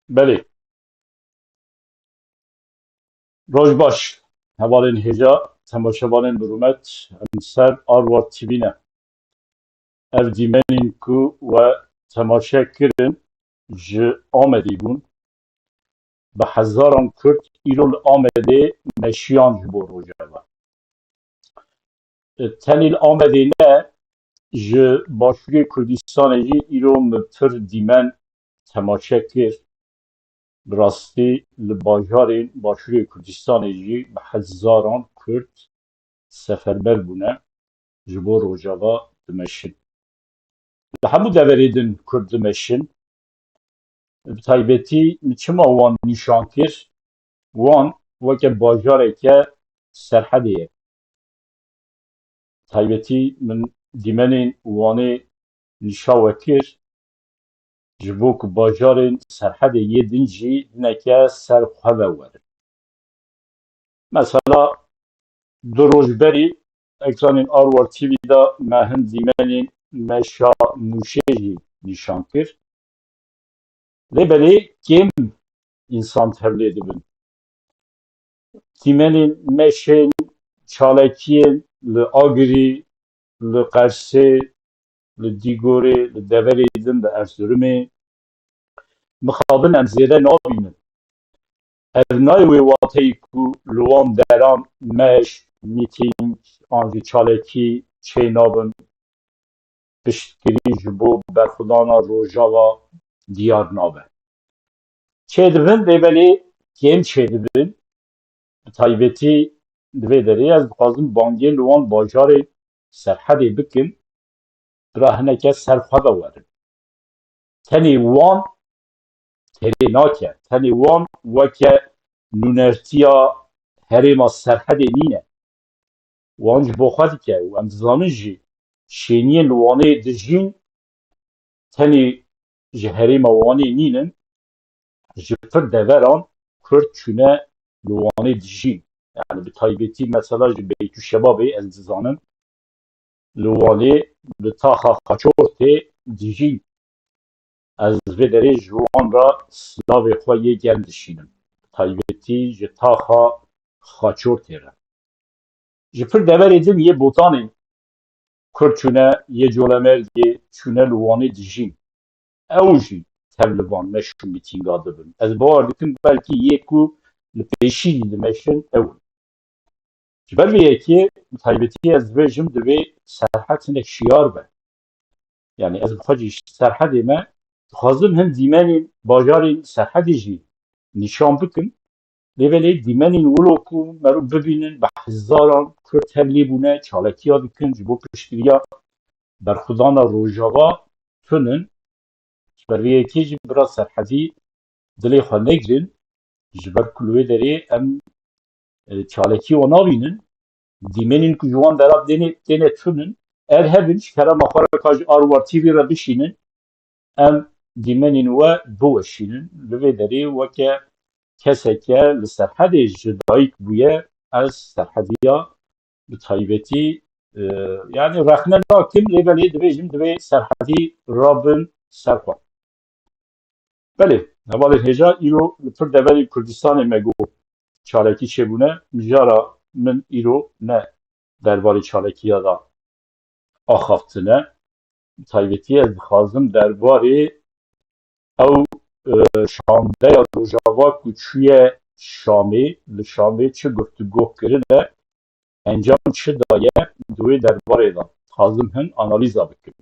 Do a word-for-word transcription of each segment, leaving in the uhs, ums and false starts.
Belê. Roj baş. Hevalên hêja, temaşevanên bi rûmet, em ser Arwar T V ne. Ev dîmenên ku we temaşe kirin ji Amedê bûn. Bi hezaran Kurd îro li Amedê meşiyan ji bo Rojava. Tenê li Amedê ne, ji Başûrê Kurdistanê jî îro min pir dîmen temaşe kir. Bi rastî li bajarên Başûrê Kurdistanê jî bi hezaran Kurd seferber bûne, ji bo Rojava dimeşin. Li hemû deverê din Kurd dimeşin. Bi taybetî min çima wan nîşan kir? Wan weke bajareke Serhedê ye. Taybetî min dîmenên Wanê nîşa we kir, ji bo ku bajarên Serhedê yê din jî hineke ser xwe ve werin. Mesela du roj berî ekranên Arwar T V de me hin dîmenên meşa Mûşê jî nîşan kir. Lê belê kêm însan tevlê dibin. Dîmenên meşên çalakiyên li Agirî, li Qersê, li Dîgorê, li deverê din, li Erzurumê, mixabin em zêde nabînin. Ev nayê wê wateyê ku li wan deran meş, mîtîng an jî çalakî çênabin, piştgirî ji bo berxwedana Rojava diyar nabe. Çêdibin, lê belê kêm çêdibin. Bi taybetî di vê derê ez dixwazim bangê li wan bajarê Serhedê bikim, bira hineke ser xwe ve werin. Tenê wan têrê nake, tenê wan weke nûnertiya herêma Serhedê nîne. Wan ji bo xwe dike û em dizanin jî şêniyên li Wanê dijîn tenê ji herêma Wanê nînin, ji pir deveran Kurd çûne li Wanê dijîn. Yani bi taybetî mesela ji Beytûşebabê ez dizanim li Wanê li taxa Xaçortê dijîn. Ez vê derê ji wan re silavê xwe yê germ dişînim. Bi taybetî ji taxa Xaçortê re. Ji pir deverê din yê Botanê Kurd çûne, yê Colemêrgê çûne li Wanê dijîn. Ew jî tev li van meş û mîtînga dibin. Ez bawer dikim belkî yê ku li pêşî jî dimeşin ew in. Ji ber vê yekê bi taybetî ez dibêjim divê Serhed hinek şiyar be. Yani ez bi xwe jî ji Serhedê me dixwazim hin dîmenên bajarên Serhedê jî nîşan bikim. Lê belê dîmenên wilo ku meriv bibînin, bi hezaran Kurd tevlî bûne, çalekiya dikin, ji bo piştgiriya berxwedana Rojava tun in. Ji ber vê yekê jî bira Serhedî dilê xwe negirin, ji ber ku li wê derê em, e, çalekî wan nabînin. Dîmenên ku ji wan dera têne, têne tun in, ev hebin, ji kerema xwe re ka ji Arwar T V re bişînin, em dîmenên we biweşînin. Li vê derê weke keseke li Serhedê ji dayik bûye, ez Serhediya bi taybetî, e, yani rexne nakim, lê belê dibêjim, divê Serhedî rabin ser xwe. Belê, hevalên hêja, îro li pir deverên Kurdistanê me got çalekî çêbûne. Mijara min îro ne derbarê çalekiya de axaftine. Taybetî ez dixwazim derbarê ew, e, şandeya Rojava ku çûye Şamê, li Şamê çi guftûgoh kirine, encam çi daye, di wê derbarê de dixwazim hin analîza bikim.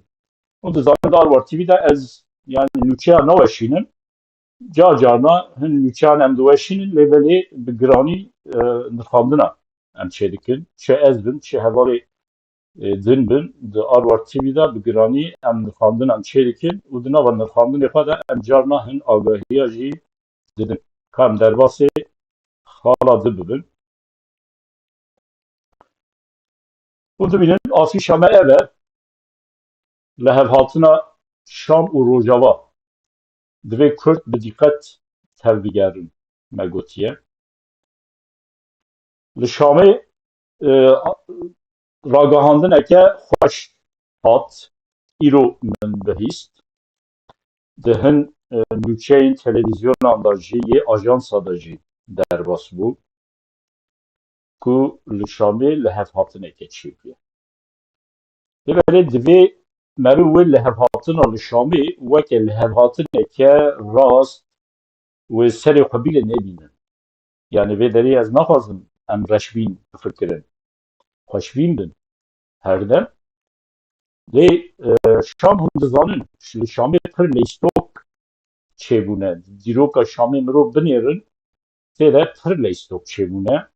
Hûn dizanin di Arwar T V de ez, yani, nûçeya naweşînim. Car carna hin nûçeyan em diweşînin, lê belê bi giranî, e, nirxandina em çêdikin. Çi ez bin, çi hevalê, e, din bin, di Arwar T V de bi giranî em nirxandina em çêdikin û di nava nirxandinê xwe de em carna hin agahiya jî didin. Ka em derbasê xala di bibin. Û dibînin, afîşa me ev e, lihevhatina Şam û Rojava. Divê Kurd bi dîqet tevbigerin, me gotiye. Li Şamê, e, ragihandineke xweş hat, îro min bihîst. Di hin, e, nûçeyên televîzyonan de jî, yê ajansa de jî derbas bû ku li Şamê lihevhatineke çêbûye. Lê belê divê meriv wê lihevhatina li Şamê weke lihevhatineke rast wê serê xwe bîle nebînin. Yani vê derê ez naxwazim em reşbîn bifikirin. Xweşbîn bin. Her dem. Lê, e, Şam hûn dizanin, li Şamê pir leystok çêbûne. Dîroka Şamê mirov binêrin, tê de pir leystok çêbûne.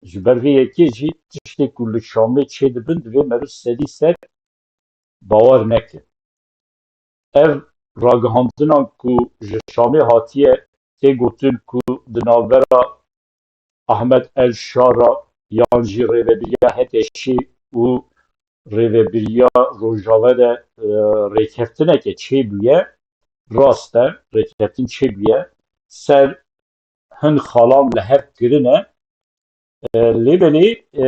Ji ber vê yekê jî tiştê ku li Şamê çêdibin, divê meriv sedî sed bawer neke. Ev ragihandinan ku ji Şamê hatiye, tê gotin ku di navbera Ahmed El Şara yan jî rêvebiriya H T Ş'ê û rêvebiriya Rojava de, e, rêkeftineke çêbûye, rast e, rêkeftin çêbûye, ser hin xalan li hev kirine. E, lê belê, e,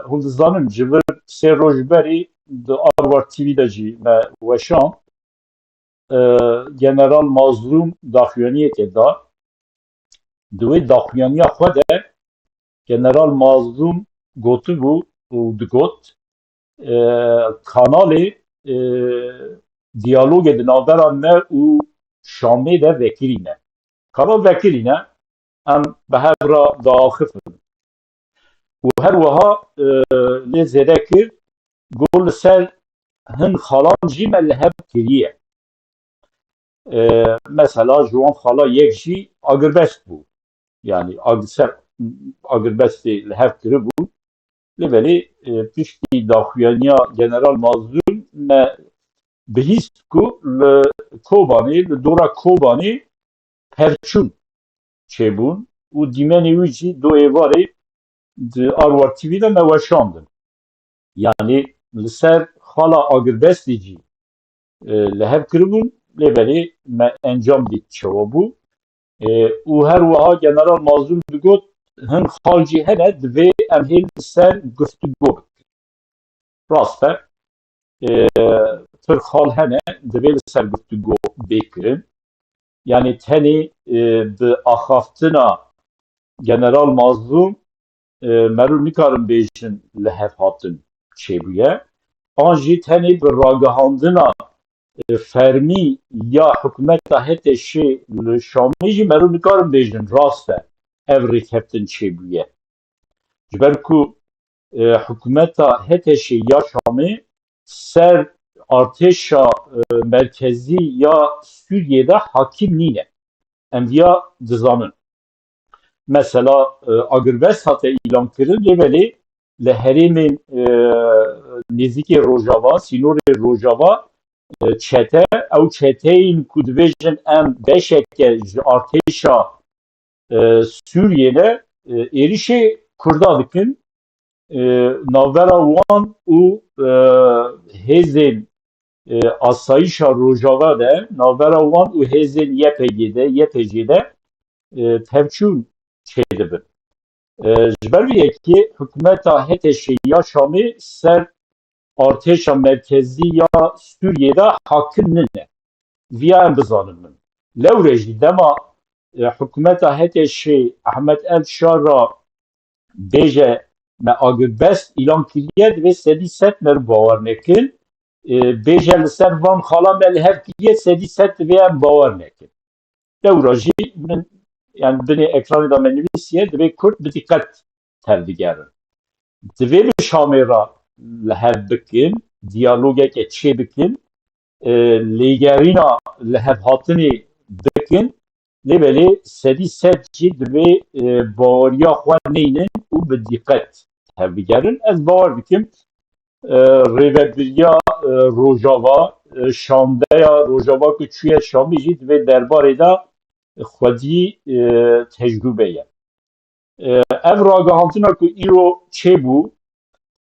hûn dizanin, ji vir sê roj berî di Arwar T V de jî me weşand, e, General Mazlûm daxuyaniyeke da. Di wê daxuyaniya xwe de General Mazlûm gotibû û digot, e, kanalê, e, diyalogê di navbera me û Şamê de vekirî ne. Kanal vekirî ne, em bi hev re diaxifin. Û her wiha, e, lê zêde kir, got, li ser hin xalan jî me li hev kiriye. E, mesela ji wan xala yek jî agirbest bû. Yani ag-, ser agirbestê li hev kiribû. Lê belê, e, piştî daxuyaniya General Mazlûm me bihîst ku li Kobanê, li dora Kobanê perçûn çêbûn û dîmenê wî jî do êvarê di Arwar T V de me weşandin. Yani li ser xala agirbestê jî, e, li hev kiribûn, lê belê me encam dît çawa bû. E, û her wiha General Mazlûm digot, hin xal jî hene, divê em hê li ser guftûgo bikin. Rast e, e, pir xal hene, divê li ser guftûgo bê kirin. Yani tenê, e, bi axaftina General Mazlûm, e, meriv nikarin bêjin li hev hatin çêbûye. An jî tenê bi ragihandina, e, fermî ya hikûmeta H T Ş'ê li Şamê jî meriv nikarin bêjin rast e ev rêkeftin çêbûye. Ji ber ku, e, hikûmeta H T Ş'ê ya Şamê ser artêşa, e, merkezî ya Sûriyê de hakîm nîne. Em viya dizanin. Mesela e, agirbest hate îlan kirin, lê belê li herêmên e, nêzîkê Rojava, sînorê Rojava e, çete, ew çeteyên ku dibêjin em beşeke ji artêşa e, Sûriyê ne e, êrişê Kurda dikin. E, navbera wan û e, hêzên e, asayişa Rojava de, navbera wan û hêzên Y P G de, Y P G de e, tevçûn çêdibin. E, ji ber vê yekê hikûmeta H T Ş ya Şamê ser artêşa merkezî ya Sûriyê de hakim nine. Viya em bizanin min. Lewre jî dema e, hikûmeta H T Ş Ahmet El Şara bêje me agirbest îlan kiriye, divê sedî sed me bawer nekin. E, bêje li ser van xala me li hev kiriye, sedî sed divê em bawer nekin. Lewra jî min, yani binê ekranê de me nivîsiye, divê Kurd bi dîqet tevdigerin. Divê bi Şamê re li hev bikin, diyalogeke çê bikin, e, lêgerîna li hev hatinê bikin, lê belê sedî sed jî divê e, baweriya xwe neynin û bi dîqet tevdigerin. Ez bawer dikim e, rêvebiriya e, Rojava, e, şandeya Rojava ku çûye Şamê jî divê derbarê de xwedî e, tecrûbe ye. E, ev ragihandina ku îro çêbû,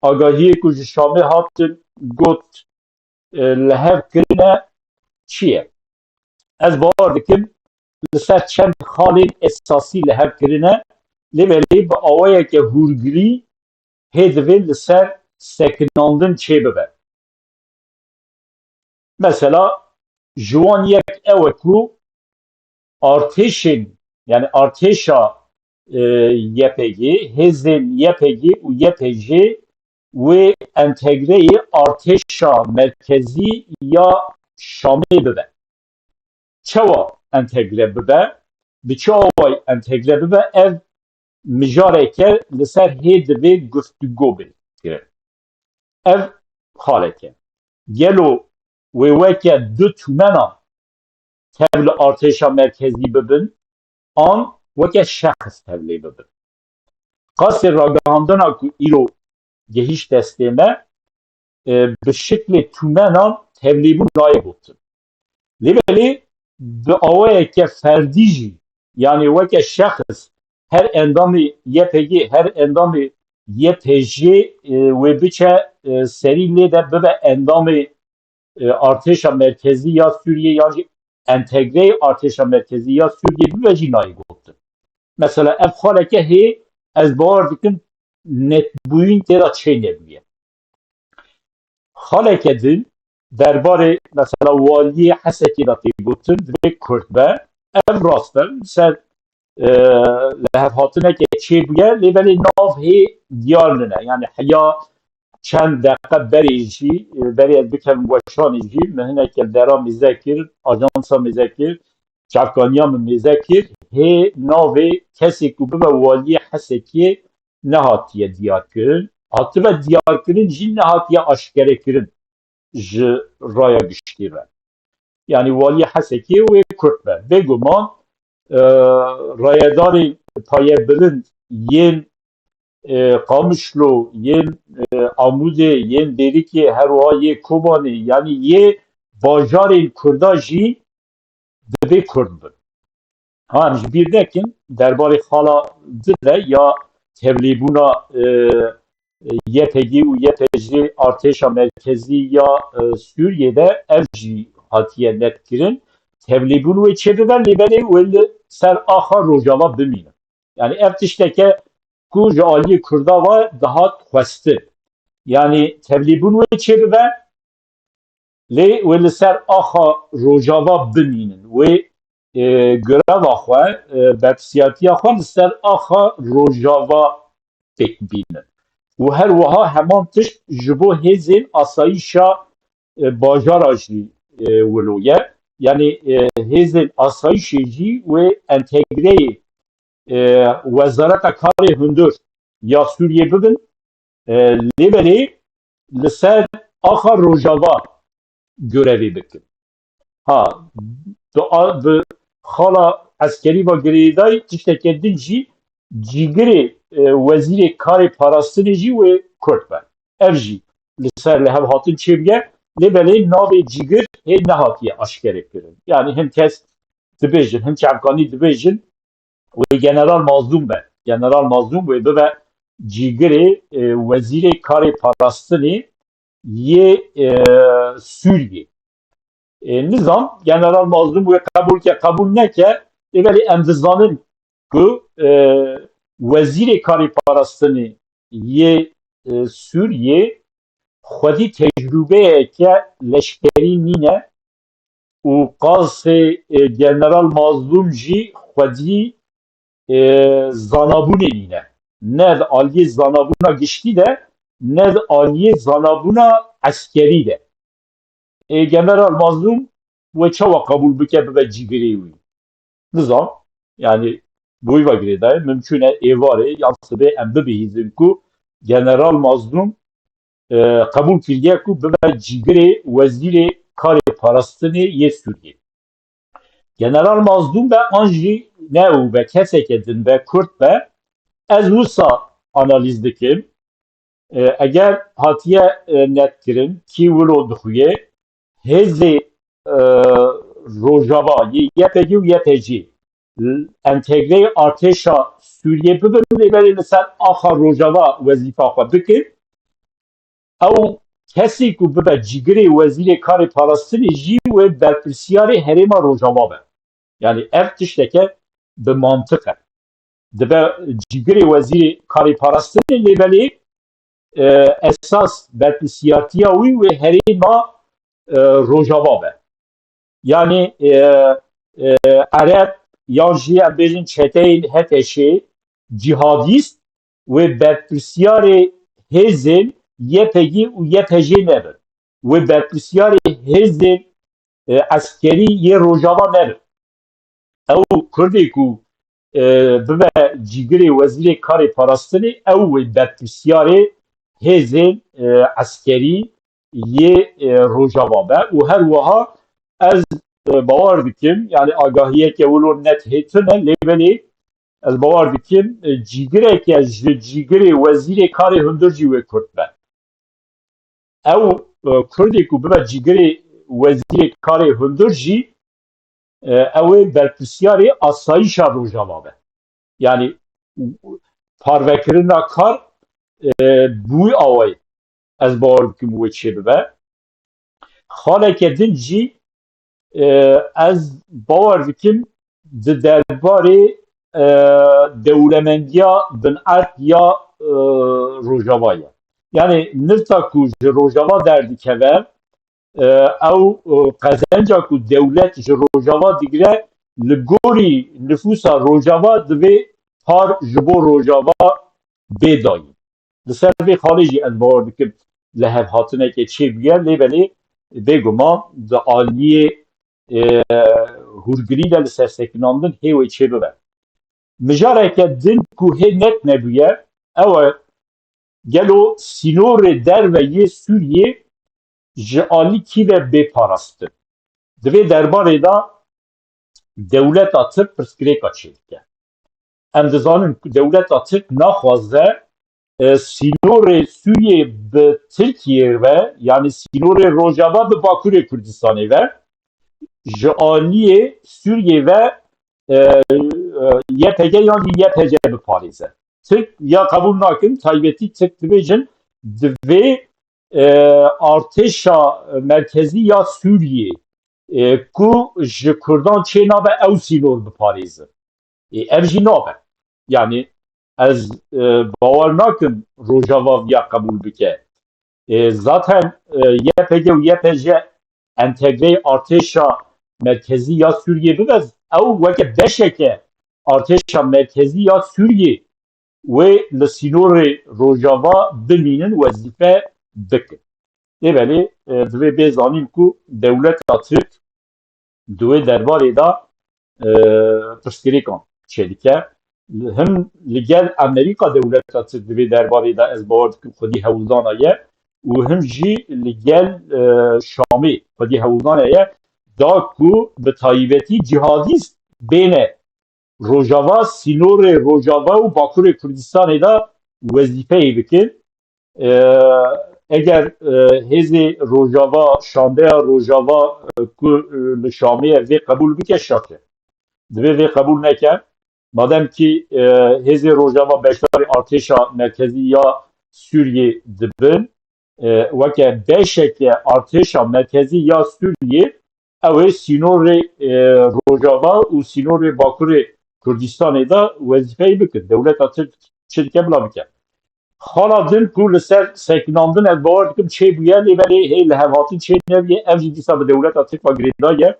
agahiyê ku ji Şamê hatin got e, li hev kirine çi ye? Ez bawer dikim li ser çend xalên esasî li hev kirine, lê belê bi awayeke hûrgirî hê divê li ser sekinandin çêbibe. Mesela ji wan yek ew e ku artêşên, yani artêşa e, Y P G, hêzên Y P G û Y P J wê entegreyê artêşa merkezî ya Şamê bibe. Çawa entegre bibe? Bi çi awayî entegre bibe? Ev mijareke li ser hê divê guftûgo bê kirin. Ev xaleke. Gelo wê weke du tûmena tev li artêşa merkezî bibin, an weke şexs tevlê bibin? Qasê ragihandina ku îro gehîşt destê me, e, bi şiklê tûmenan tevlêbûn nayê gotin. Lê belê bi awayeke ferdî jî, yanî weke şexs, her endamê Y P G, her endamê Y P J e, wê biçe e, serî lê de bibe endamê e, artêşa merkezî ya Sûriyê yan jî entegreyê artêşa merkezî ya Sûriyê bibe jî nayê gotin. Mesela ev xaleke hê ez bawer dikim netbûyîn tê de çê nebûye. Xaleke din derbarê mesela waliyê Hesekê de tê gotin, divê Kurd be. Ev rast e, ser e, lihevhatineke çêbûye, lê belê nav hê diyar nine. Yani heya çend deqe berê jî, e, berê ez bikevim weşanê jî, min hineke dera mêze kir, ajansa mêze kir, çavkaniya min mêze kir, hê navê kesê ku bibe waliyê Hesekê nehatiye diyarkirin. Hatibe diyarkirin jî nehatiye aşkerekirin ji raya giştî re. Yanî waliyê Hesekê wê Kurd be. Bêguman e, rayedarên payebilind yên e, Qamişlo, yên e, Amûdê, yên Dêrikê, her wiha yê Kobanê, yanî yê bajarên Kurda jî divê Kurd bin. Ha, em ji bîr nekin, derbarê xala di de ya tevlêbûna e, Y P G û Y P J artêşa merkezî ya e, Sûriyê de ev jî hatiye netkirin. Tevlêbûn wê çêbibe, lê belê wê li ser axa Rojava bimînin. Yani ev tişteke ku ji aliyê Kurda ve dihat xwestin. Yani tevlîbûn wê çêbibe, lê wê li ser axa Rojava bimînin. Wê e, greva xwe, e, berpirsiyatiya xwe li ser axa Rojava pêk bînin. Û her wiha heman tişt ji bo hêzên asayîşa e, bajara jî e, wilo ye. Yanî e, hêzên asayîşê jî wê entegreyê e, Wezareta Karê Hundir ya Sûriyê bibin, e, lê belê li ser axa Rojava görevê bikin. Ha, bi, a- bi xala eskerî ve girêdayî tişteke din jî cîgirê, e, wezîrê karê parastinê jî wê Kurd be. Ev jî li ser lihevhatin çêbûye, lê belê navê cîgir hê nehatiye aşkerekirin. Yanî hin kes dibêjin, hin çavkanî dibêjin, wê General Mazlûm be. General Mazlûm wê bibe cîgirê, e, wezîrê karê parastinê yê, e, Sûriyê. E, nizam General Mazlûm wê qebûl ke, qebûl neke, lê belê em dizanin ku, e, wezîrê karê parastinê yê, e, Sûriyê xwedî tecrûbeyeke leşkerî nîne û qasê, e, General Mazlûm jî xwedî, e, zanabûnê nîne. Ne di aliyê zanabûna giştî de, ne di aliyê zanabûna eskerî de. E, General Mazlûm wê çawa qebûl bike bibe cîgirê wî? Nizam, yanî bi wî ve girêdayî, mimkûn e êvarê yan sibê em bibihîzin ku General Mazlûm, e, qebûl kiriye ku bibe cîgirê wezîrê karê parastinê yê Sûriyê. General Mazlûm be an jî ne ew be, keseke din be, Kurd be, ez wisa analîz dikim. E, eger hatiye, e, netkirin, kî wilo dixuye, hêzê, e, Rojava, yê Y P G û Y P G, entegreyê artêşa Sûriyê bibin, lê belê li ser axa Rojava wezîfa xwe bikin. Ew kesê ku bibe cîgirê wezîrê karê parastinê jî wê berpirsyarê herêma Rojava be. Yanî ev tişteke bi mantiq e. Dibe cîgirê wezîrê karê parastinê, lê belê, e, esas berpirsyartiya wî wê herêma, e, Rojava be. Yanî, e, e, Ereb yan jî em bêjin çeteyên H T Ş'ê cîhadîst wê berpirsyarê hêzên Y P G û Y P J nebin. Wê berpirsyarê hêzên, e, eskerî yê Rojava nebin. Ew Kurdê ku, e, bibe cîgirê wezîrê karê parastinê, ew wê berpirsyarê hêzên, e, eskerî yê, e, Rojava be û her wiha ez, e, bawer dikim, yanî agahiyeke wilo net hê tune, lê belê ez bawer dikim, e, cîgireke ji cîgirê wezîrê karê hundir jî wê Kurd be. Ew, e, Kurdê ku bibe cîgirê wezîrê karê hundir jî, e, ew ê berpirsyarê asayîşa Rojava be. Yanî parvekirina kar, e, bi wî awayî ez bawer dikim wê çêbibe. Xaleke din jî, e, ez bawer dikim di derbarê, e, dewlemendiya binerd ya, e, Rojava ye. Yanî nifta ku ji Rojava derdikeve, e, ew, e, qezenca ku dewlet ji Rojava digire, li gorî nifûsa Rojava divê par ji bo Rojava bê dayîn. Li ser vê xalê jî ez bawer dikim lihevhatineke çêbûye, lê belê bêguman di aliyê, e, hûrgirî de li ser sekinandin hê wê çêbibe. Mijareke din ku hê net nebûye, ew e, gelo sînorê derve yê Sûriyê ji alî kî ve bê parastin? Di vê derbarê de dewleta Tirk pirsgirêka çêdike. Em dizanin ku dewleta Tirk naxwaze, e, sînorê Sûriyê bi Tirkiyê ve, yanî sînorê Rojava bi Bakurê Kurdistanê ve, ji aliyê Sûriyê ve, e, e, Y P G yan jî Y P G biparêze. Tirk ya qebûl nakin, taybetî Tirk dibêjin, divê, e, artêşa merkezî ya Sûriyê, e, ku ji Kurdan çê nabe, ew sînor biparêzin. Ê, ev jî nabe. Yanî ez, e, bawer nakim Rojava viya qebûl bike. E, zaten, e, Y P G û Y P J entegreyê artêşa merkezî ya Sûriyê bibe, ew weke beşeke artêşa merkezî ya Sûriyê wê li sînorê Rojava bimînin, wezîfe bikin. Ê belê, e, divê bê zanîn ku dewleta Tirk di wê derbarê de, e, pirsgirêkan çêdike. Him li gel Amerîka dewleta Tirk di vê derbarê de ez bawer dikim xwedî hewldana ye û him jî li gel, e, Şamê xwedî hewldana ye da ku bi taybetî cîhadîst bêne Rojava, sînorê Rojava û Bakurê Kurdistanê de wezîfeyê bikin. E, eger, e, hêzê Rojava, şandeya Rojava, e, ku, e, li Şamê ye, vê qebûl bike, şaş e. Divê vê qebûl neke. Madem kî, e, hêzê Rojava beşdarî artêşa merkezî ya Sûriyê dibin, e, weke beşeke artêşa merkezî ya Sûriyê, ew ê sînorê, e, Rojava û sînorê Bakurê Kurdistanê de wezîfeyê bikin. Dewleta Tirk çi dike, bila bike. Xala din ku li ser sekinandin ez bawer dikim çêbûye, lê belê hê lihevhatin çê nebûye, ev jî dîsa bi dewleta Tirk ve girêdayî ye.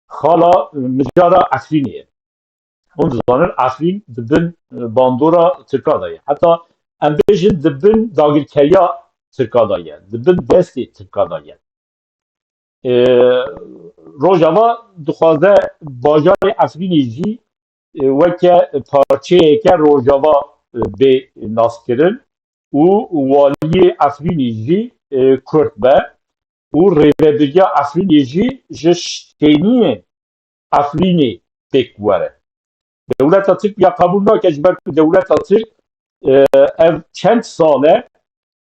Xala, e, mijara Efrînê ye. Hûn dizanin Efrîn di bin, e, bandora Tirka de ye. Heta em bêjin di bin dagirkeriya Tirka de ye, di bin destê Tirka de ye. E, Rojava dixwaze bajarê Efrînê jî, e, weke parçeyeke Rojava, e, bê naskirin û waliyê Efrînê jî, e, Kurd be û rêvebiriya Efrînê jî ji şêniyên Efrînê pêk were. Dewleta Tirk ya qebûl nake, ji ber ku dewleta Tirk, e, ev çend sal e,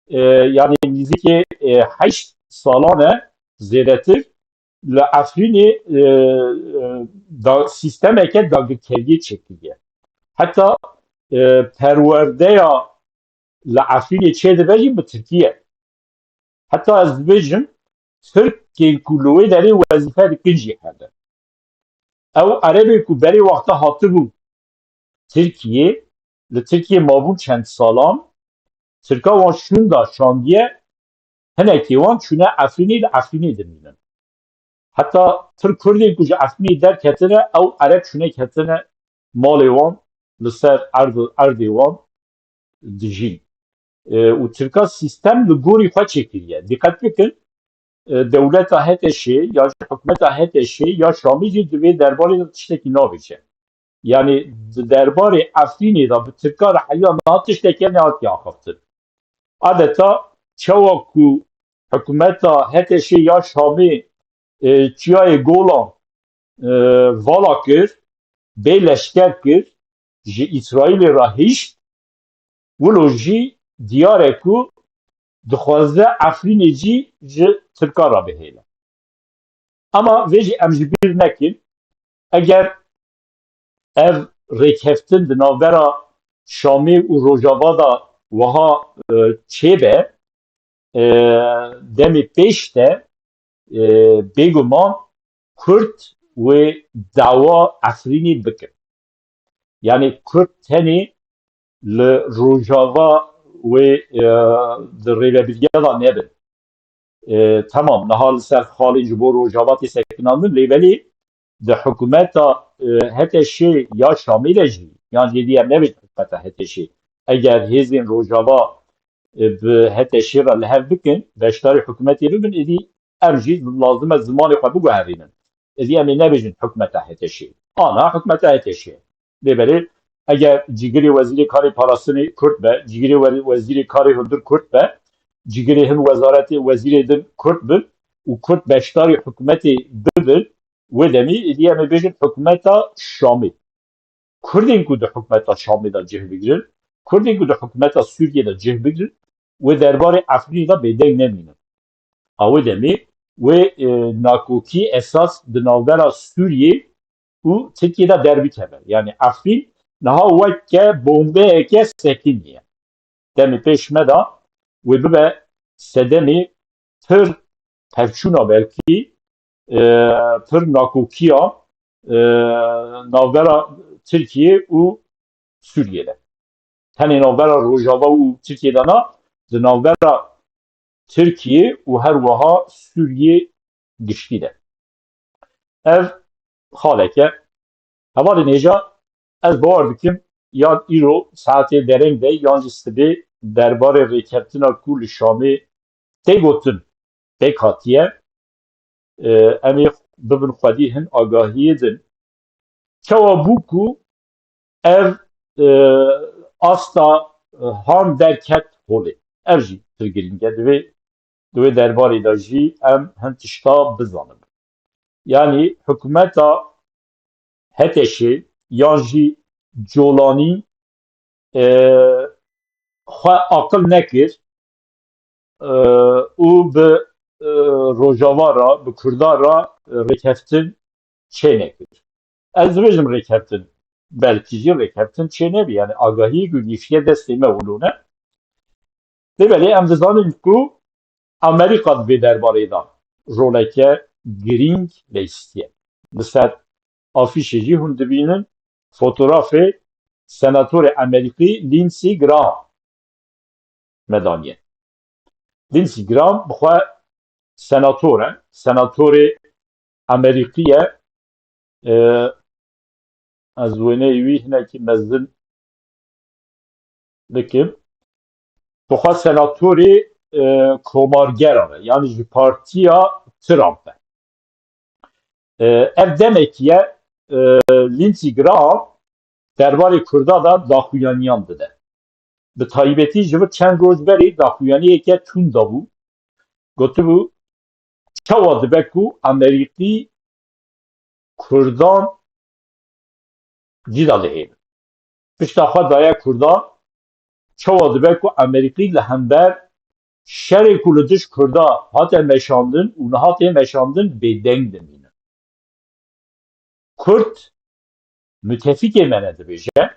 e, yanî nîzikê, e, heşt salan e zêdetir li Efrînê, e, e, da, sîstemeke dagirkeriyê çêkiriye. Heta, e, perwerdeya li Efrînê çêdibe jî bi tirkî ye. Heta ez dibêjim, Tirkên ku li wê derê wezîfe dikin jî hebe. Ew Erebê ku berê wexta hatibûn Tirkiyê, li Tirkiyê mabûn çend salan, Tirka wan şûnda şandiye, hinekî wan çûne Efrînê, li Efrînê dimînin. Heta pir Kurdên ku ji Efrînê derketine, ew Ereb çûne ketine malê wan, li ser erd, erdê wan dijîn. E, û Tirka sîstem li gorî xwe çêkiriye. Dîqet bikin, e, dewleta H T Ş'ê ya ji hikûmeta H T Ş'ê ya Şamê jî di vê derbarê de tiştekî navêje. Yanî di derbarê Efrînê de bi Tirka re heyî niha tişteke nehatiye axaftin. Adeta çawa ku hikûmeta H T Ş'ê ya Şamê, e, çiyayê Golan, e, vala kir, bê leşker kir, ji Îsraîlê re hişt, wilo jî diyar e ku dixwaze Efrînê jî ji Tirka re bihêle. Ama vê jî em ji bîr nekin, eger ev rêkeftin di navbera Şamê û Rojava de wiha, e, çêbe, e, demê pêş de, e, bêguman Kurd wê dawa Efrînê bikin. Yanî Kurd tenê li Rojava wê, e, di rêvebiriya de nebin. E, temam, niha li ser xalên ji bo Rojava tê sekinandin, lê belê di hikûmeta, e, H T Ş'ê ya Şamê de jî, yan jî dî em nebêjin hikûmeta H T Ş'ê, eger hêzên Rojava, e, bi H T Ş'ê re li hev bikin, beşdarî hikûmetê bibin, êdî em jî lazim e zimanê xwe biguherînin. Êdî em ê nebêjin hikûmeta H T Ş'ê. Ana hikûmeta H T Ş'ê. Lê belê eger cîgirê wezîrê karê parastinê Kurd be, cîgirê we-, wezîrê karê hundir Kurd be, cîgirê hin wezaretê wezîrê din Kurd bin û Kurd beşdarî hikûmetê bibin, wê demî êdî em ê bêjin hikûmeta Şamê. Kurdên ku di hikûmeta Şamê de cih bigirin, Kurdên ku di hikûmeta Sûriyê de cih bigirin, wê derbarê Efrînê de bêdeng nemînin. A wê demê wê, e, nakokî esas di navbera Sûriyê û Tirkiyê de derbikeve. Yanî Efrîn niha weke bombeyeke sekiniye. Demê pêş me de wê bibe sedemê pir pevçûna belkî, e, pir nakokiya, e, navbera Tirkiye û Sûriyê de. Tenê navbera Rojava û Tirkiye de na, di navbera Tirkiye û her wiha Sûriyê giştî de. Ev xaleke. Hevalên hêja, ez bawer dikim, yan îro saetê dereng de, yan jî sibê derbarê rêkeftina ku li Şamê tê gotin pêk hatiye, e, em ê bibin xwedî hin agahiyê din. Çawa bû ku ev, e, asta, e, han derket holê? Ev jî pir girîng e. Divê, di wê derbarê de jî em hin tişta bizanin. Yanî hikûmeta H T Ş'ê yan jî colanî, e, xwe aqil nekir, e, û bi, e, Rojava re, bi Kurda re, e, rêkeftin çê nekir. Ez dibêjim rêkeftin, belkî jî rêkeftin çê nebî. Yani agahiyê ku gihîştiye destê me wilo ne. Lê belê em dizanin ku Amerîka di vê derbarê de roleke girîng leystiye. Li ser afîşê jî hûn dibînin fotografê senatorê Amerîkî Lindsey Graham me daniye. Lindsey Graham bi xwe senator e, senatorê Amerîkî ye. E, ez wêneyê wî hinekî mezin bikim. Bi xwe senatorê, e, komargeran e, yani ji partiya Trump e. E, ev demekî ye, e, Lindsey Graham derbarê Kurda de daxuyaniyan dide. Bi taybetî ji vir çend roj berê daxuyaniyeke tund dabû. Gotibû, çawa dibe ku Amerîkî Kurdan cî de dihêlin? Pişta xwe daye Kurdan, çawa dibe ku Amerîkî li hember şerê ku li dij Kurda hate meşandin û niha tê meşandin bêdeng dimînin? Kurd mutefîkê me ne dibêje,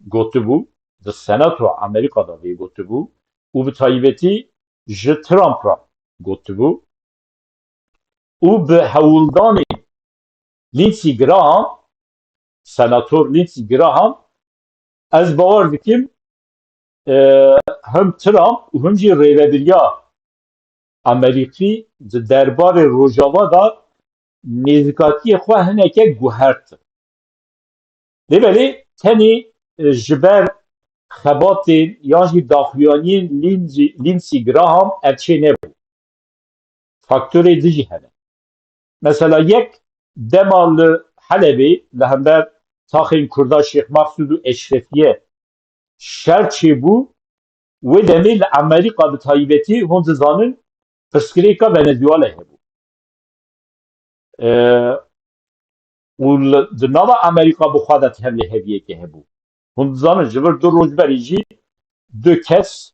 gotibû, di Senato Amerîka de vê gotibû û bi taybetî ji Trump re gotibû û bi hewldanê Lindsey Graham, Senator Lindsey Graham, ez bawer dikim, e, him Trump û him jî rêvebiriya Amerîkî di derbarê Rojava de nêzîkatiyê xwe hineke guhertin. Lê belê tenê, e, ji ber xebatên yan jî daxuyaniyên Lindsey, Lindsey Graham ev çê nebû. Faktorê din jî hene. Mesela yek dema li Helebê li hember taxên Kurda Şêx Mexsûd û Eşrefiye şer çêbû, wê demê li Amerîka bi taybetî hûn dizanin pirsgirêka Venezuela hebû. E, û li, di nava Amerîka bi xwe de tevliheviyeke hebû. Hûn dizanin ji vir du roj berî jî du kes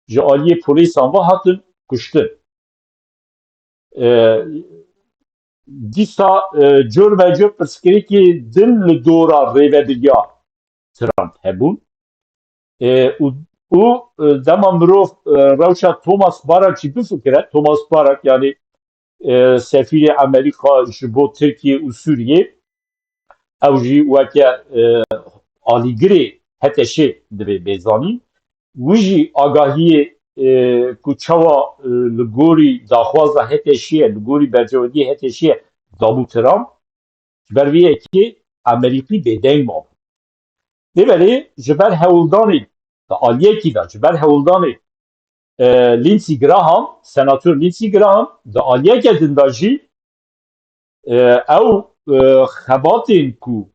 ji aliyê polîsan ve hatin kuştin. E, dîsa, e, cur ve cur pirsgirêkê din li dora rêvebiriya Trump hebûn. E, û, û, e, dema mirov, e, rewşa Thomas Barack jî bifikire, Thomas Barack, yani, e, sefîrê Amerîka ji bo Tirkiye û Sûriye, ew jî weke, e, alîgirê HTŞ'ê divê bê zanîn. Wî jî agahiyê, e, ku çawa, e, li gorî daxwaza HTŞ'ê, li gorî berjewendiyê HTŞ'ê dabû Trump, ji ber vê yekê Amerîkî bêdeng mabû. Lê belê ji ber hewldanê di aliyekî de, ji ber hewldanê, e, Lindsey Graham, senator Lindsey Graham, di aliyeke din de jî, e, ew, e, xebatên ku,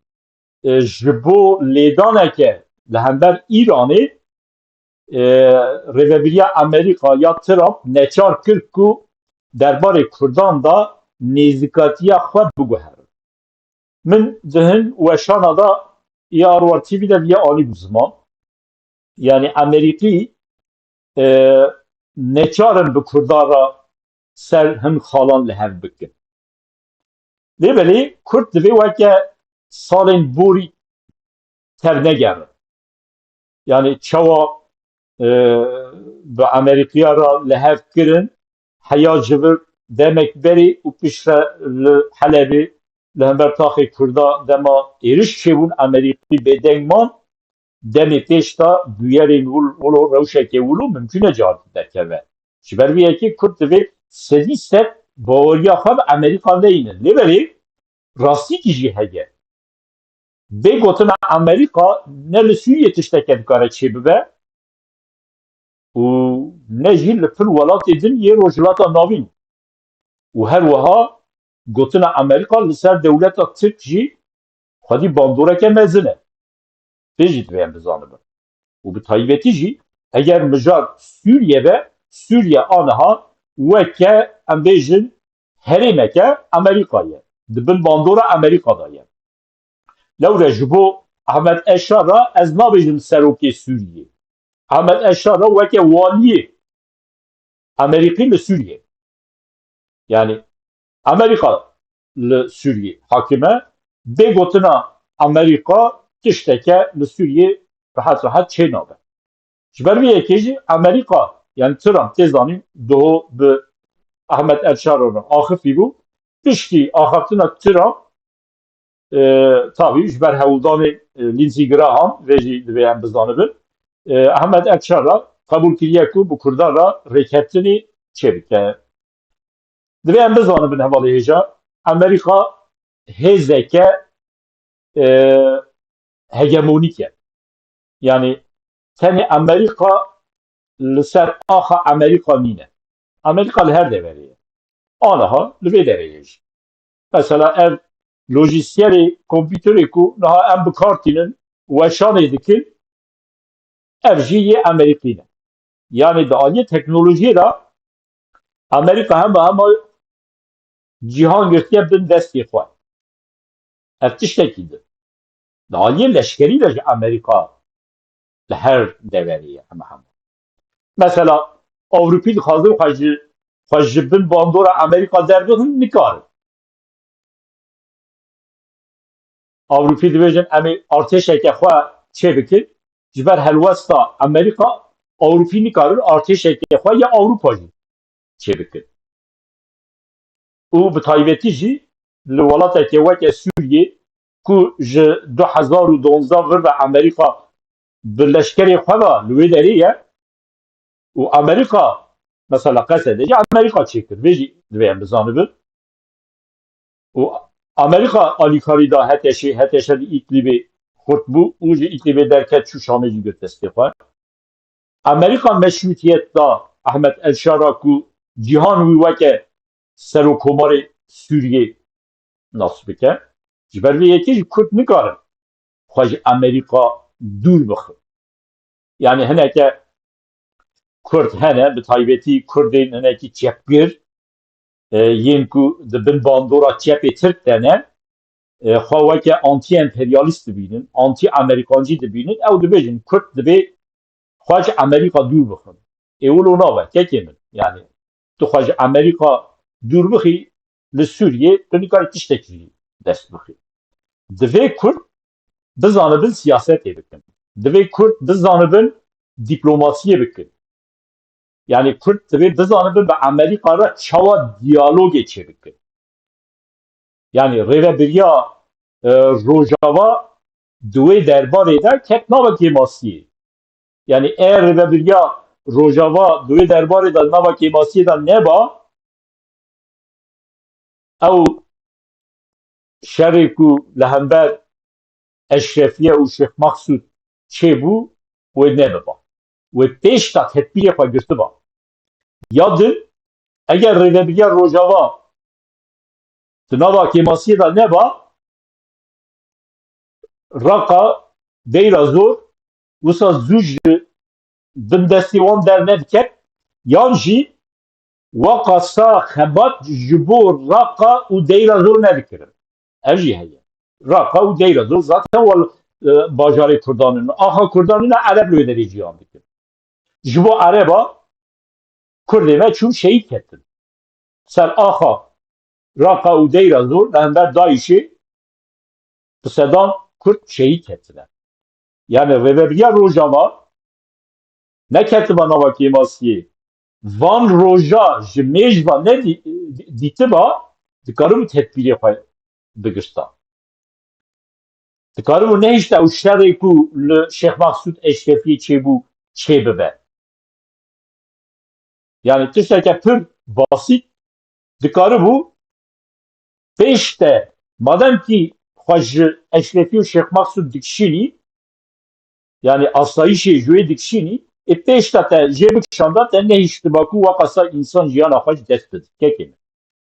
e, ji bo lêdaneke li hember Îranê, e, rêvebiriya Amerîka ya Trump neçar kir ku derbarê Kurdan de nêzîkatiya xwe biguherin. Min di hin weşana de ya Arwar T V de viya anî bû ziman. Yani Amerîkî, e, neçar in bi Kurdan re ser hin xalan li hev bikin. Lê belê Kurd divê weke salên borî tevnegerin. Yani çawa, e, bi Amerîkiya re li hev kirin, heya ji vir demek berê û piştre li Helebê li hember taxê Kurda dema êriş çêbûn Amerîkî bêdeng man, demê pêş de bûyerên wil-, wilo rewşeke wilo mimkûn e cihar derkeve. Ji ber vê yekê Kurd divê sedî sed baweriya xwe bi Amerîka neynin. Lê belê rastîkî jî heye. Bê gotina Amerîka ne li Sûriyê tişteke dikare çêbibe û ne jî li pir welatê din yê Rojhilata Navîn. Û her wiha gotina Amerîka li ser dewleta Tirk jî xwedî bandoreke mezin e. Vê jî divê em bizanibin. Û bi taybetî jî eger mijar Sûriye be, Sûriye aniha weke em bêjin herêmeke Amerîka ye. Di bin bandora Amerîka de ye. Lewre ji bo Ahmet Eşara ez nabêjim serokê Sûriyê. Ahmet Eşara weke waliyê Amerîkî li Sûriyê. Yani Amerîka li Sûriyê hakim e. Bê gotina Amerîka tişteke li Sûriyê rehet rehet çê nabe. Ji ber vê yekê jî Amerîka, yani Trump tê zanîn, doho bi Ahmet Elşaro re axifî bû. Piştî axaftina Trump, e, tabî ji ber hewldanê, e, Lindsey Graham, vê jî divê em bizanibin, e, Ahmet Elşara qebûl kiriye ku bi Kurdan re rêkeftinê çêbike. Divê em bizanibin hevalê hêja, Amerîka hêzeke, e, hegemonîk e. Yani tenê Amerîka li ser axa Amerîka nîne. Amerîka li her deverê ye. Aniha li vê derê ye jî. Mesela ev lojîsyelê kompîterê ku niha em bi kar tînin, weşanê dikin, ev jî yê Amerîkî ne. Yani di aliyê teknolojiyê de Amerîka hema hema cîhan girtiye bin destê xwe. Ev tiştekî din. Di aliyê leşkerî de jî Amerîka li her deverê ye hema hema. Mesela Ewropî dixwazin xwe ji, xwe ji bin bandora Amerîka derbixin, nikarin. Ewropî dibêjin, em ê artêşeke xwe çêbikin. Ji ber helwesta Amerîka, Ewropî nikarin artêşeke xwe ya Ewropa jî çêbikin. Û bi taybetî jî li welateke weke Sûriyê ku ji du hezar û duwazdeh vir ve Amerîka bi leşkerê xwe ve li wê derê ye û Amerîka, mesela Qesedê jî Amerîka çêkir. Vê jî divê em bizanibin. Û Amerîka alîkarî da HTŞê, HTŞ li Îdlîbê xurt bû û ji Îdlîbê derket, çû Şamê jî girt destê xwe. Amerîka meşrûtiyet da Ahmet Elşara ku cîhan wî weke Serokkomarê Sûriyê nas bike. Ji ber vê yekê jî Kurd nikarin xwe ji Amerîka dûr bixin. Yani hineke Kurd hene, bi taybetî Kurdên hinekî çepgir, e, yên ku di bin bandora çepê Tirk de ne, e, xwe weke anti-emperyalîst dibînin, anti-Amerîkancî dibînin, ew dibêjin Kurd dibê xwe ji Amerîka dûr bixin. Ê wilo nabe, kekê min. Yani tu xwe ji Amerîka dûr bixî, li Sûriyê tu nikarî tiştekî dest bixî. Divê Kurd bizanibin siyasetê bikin. Divê Kurd bizanibin dîplomasiyê bikin. Yani Kurd divê bizanibin bi Amerîka re çawa diyalogê çêbikin. Yani rêvebiriya, e, Rojava di wê derbarê de ket nava kêmasiyê. Yani eğer rêvebiriya Rojava di wê derbarê de nava kêmasiyê de neba, ew şerê ku li hember Eşrefiye û Şêx Maqsûd çêbû, wê nebiba. Wê pêş de tedbîrê xwe girtiba. Ya din, eger rêvebiriya Rojava di nava kêmasiyê de neba, Raqa, Deyra Zor, wisa zû ji bin destê wan dernediket, yan jî waqasa xebat ji bo Raqa û Deyra Zor nedikirin. Ev jî heye. Raqa û Deyra Zor zaten wal, e, bajarê Kurdan in. Axa Kurdan in, Ereb li wê derê jiyan dikin. Ji bo Ereba Kurdê me çûn şehîd ketin. Ser axa Raqa û Deyra Zor li hember DAIŞê bi sedan Kurd şehîd ketine. Yani rêvebiriya Rojava neketiba nava kêmasiyê. Van roja ji mêj ve ne dî-, dîtiba, dikaribû tedbîrê xwe bigirta. Dikaribû nehişte ew şerê ku li Şêx Maqsûd Eşrefiyê çêbû, çêbibe. Yani tişteke pir basît dikaribû pêş de, madem kî xwe ji Eşrefî û Şêx Maqsûd dikişînî, yani asayîşê ji wê dikişînî, ê pêş de te jê bikişanda te nehiştiba ku waqasa însan jiyana xwe ji dest bide. Kekê min.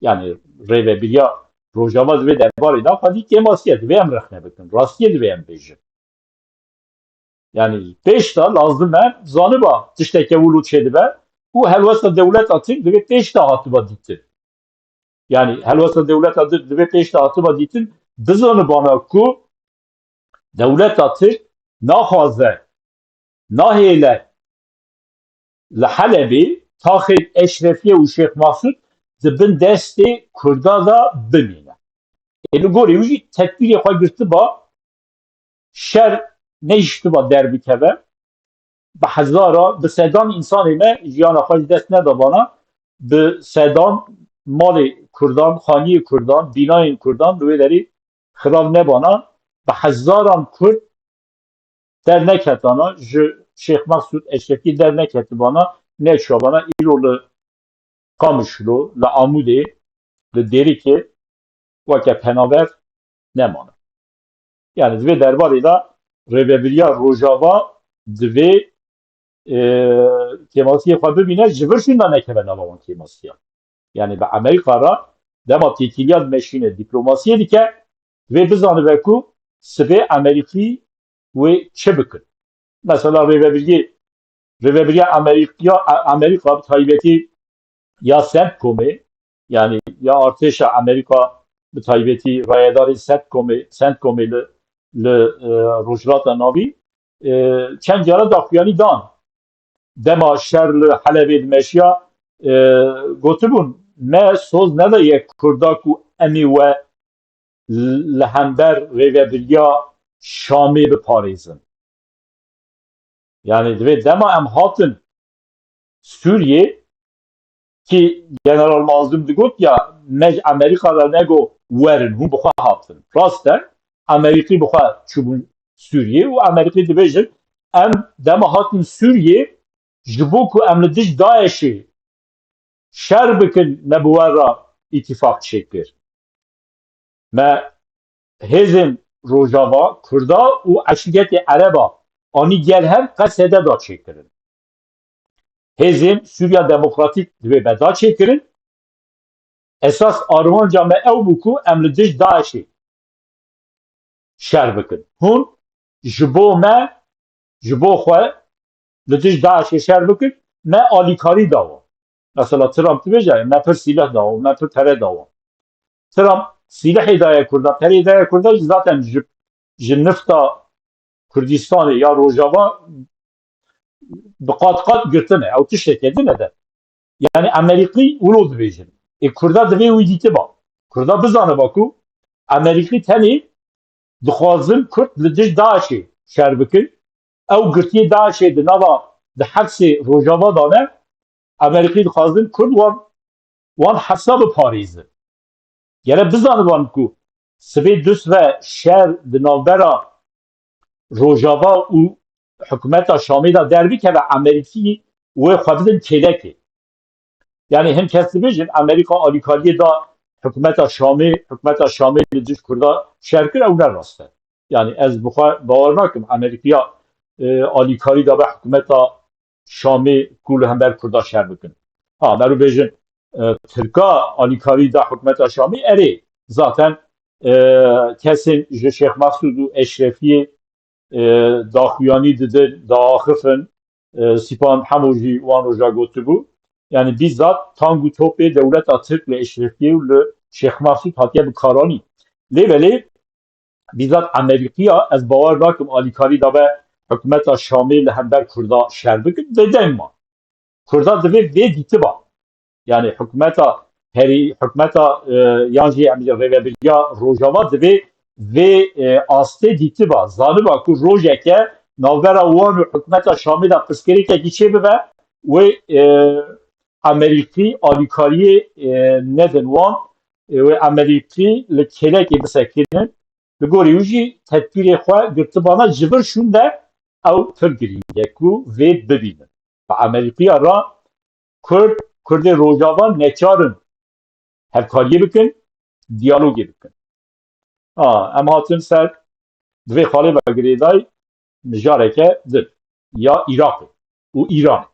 Yani rêvebiriya Rojava di vê derbarê de xwedî kêmasiye, divê em rexne bikin. Rastiyê divê em bêjin. Yani pêş de lazim e zaniba tişteke wilo çêdibe û helwesta dewleta Tirk divê pêş de hatiba dîtin. Yani helwesta dewleta Tirk divê pêş de hatiba dîtin, bizanibana ku Dewleta Tirk naxwaze, nahêle li Helebê taxê Eşrefiye û Şêx Mesûd di bin destê Kurda de bimîne. Ê li gorî wî jî tedbîrê xwe girtiba, şer nehiştiba derbikeve. Bi hezara, bi sedan însanê me jiyana xwe ji dest nedabana, bi sedan malê Kurdan, xaniyê Kurdan, bînayên Kurdan li wê derê xirab nebana, bi hezaran Kurd derneketana, ji Şêx Mesûd Eşrefî derneketibana, neçûyabana, îro li Qamişlo, li Amûdê, li Dêrikê weke penaber nemane. Yani di vê derbarê de rêvebiriya Rojava divê, e, kêmasiyê xwe bibîne, ji vir şûnda nekeve nava wan kêmasiya. Yani bi Amerîka re dema têkiliya dimeşîne, dîplomasiyê dike, divê bizanibe ku sibê Amerîkî wê çi bikin. Mesela rêvebiriyê, rêvebiriya Amerîka, Amerîka bi taybetî ya CENTCOMê, yani ya artêşa Amerîka, bi taybetî rayedarê CENTCOMê, CENTCOMê li, li, e, Rojhilata Navî, e, çend cara daxuyanî dan. Dema şer li Helebê dimeşiya, e, gotibûn, me soz neda yek Kurda ku em ê we li hember rêvebiriya Şamê biparêzin. Yani divê dema em hatin Sûriyê, ki General Mazlum digot ya, me ji Amerîka re nego werin, hûn bi xwe hatin. Rast e, Amerîkî bi xwe çûbûn Sûriyê û Amerîkî dibêjin, em dema hatin Sûriyê, ji bo ku em li dij DAIŞê şer bikin, me bi we re îtîfaq çêkir. Me hêzên Rojava, Kurda û eşîretê Ereba anî gel hev Qesede da çêkirin. Hêzên Sûriya Demokratîk divê me da çêkirin. Esas armanca me ew bû ku em li dij DAIŞê şer bikin. Hûn ji bo me, ji bo xwe li dij DAIŞê şer bikin, me alîkarî dawa. Mesela Trump dibêje, me pir sîleh dawa, me pir pere dawa. Trump sîlehê daye Kurda, perê daye Kurda, zaten ji, ji nifta Kurdistanê ya Rojava bi qat qat girtine. Ew tişteke din e de. Yani Amerîkî wilo dibêjin. Ê Kurda divê wî dîtiba. Kurda bizaniba ku Amerîkî tenê dixwazin Kurd li dij DAIŞê şer bikin. Ew girtiyê DAIŞê di nava, di hepsê Rojava de ne. Amerîkî dixwazin Kurd wan, wan hepsa biparêzin. Gere bizaniban ku sibê dust ve şer di navbera Rojava û hikûmeta Şamê de derbikeve, Amerîkî wê xwe bidin kêlekê. Yani hin kes dibêjin Amerîka alîkariyê da hikûmeta Şamê, hikûmeta Şamê li dij Kurda şer kir, ew ne rast e. Yani ez bi xwe bawer nakim Amerîkiya, e, alîkarî dabe hikûmeta Şamê ku li hember Kurda şer bikin. Ha, merû bêjin, e, Tirka alîkarî da hikûmeta Şamê, erê, zaten, e, kesên ji Şêx Mesûd û Eşrefiyê, e, daxuyanî didin, diaxifin, e, Sîpan Hemo jî wan roja gotibû. Yani bizzat tang û topê dewleta Tirk li Eşrefiyê û li Şêx Mesûd hatiye bikaranîn. Lê belê, bizzat Amerîkiya, ez bawer nakim alîkarî dabe hikûmeta Şamê li hember Kurda şer bikin, bêdeng ma. Kurda divê vê dîtiba. Yani hikûmeta herî, hikûmeta, e, yan jî em rêvebiriya Rojava divê vê, e, astê dîtiba. Zaniba ku rojeke navbera wan û hikûmeta Şamê de pirsgirêkekî çêbibe, wê, e, Amerîkî alîkariyê, e, nedin wan, e, wê Amerîkî li kêlekê bisekinin. Li gorî wî jî tedbîrê xwe girtibana, ji vir şûnde ew pir girîng e ku vê bibînin. Bi Amerîkiya re Kurd, Kurdê Rojava neçar in hevkariyê bikin, diyalogê bikin. Ha, em hatin ser, di vê xalê ve girêdayî mijareke din ya Iraqê û Îranê.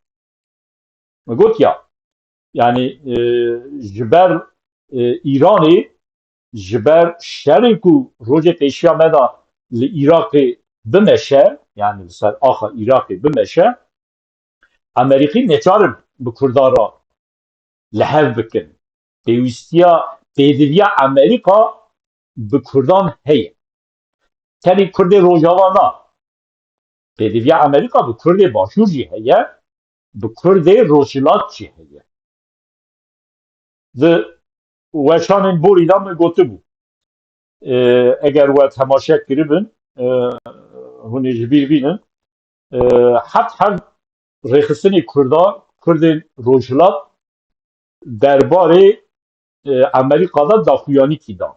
Me got ya, yani, e, ji ber, e, Îranê, ji ber şerê ku rojê pêşiya me de li Iraqê bimeşe, yani li ser axa Iraqê bimeşe, Amerîkî neçar in bi Kurdan re li hev bikin. Pêwîstiya, pêdiviya Amerîka bi Kurdan heye. Tenê Kurdê Rojava na. Pêdiviya Amerîka bi Kurdê Başûr jî heye, bi Kurdê Rojhilat jî heye. Di weşanên borî de min gotibû, e, eger we temaşe kiribin, e, hûn ê ji bîr bînin, e, heft heft rêxistinê Kurda, Kurdên Rojhilat derbarê, e, Amerîka de daxuyanîkî dan.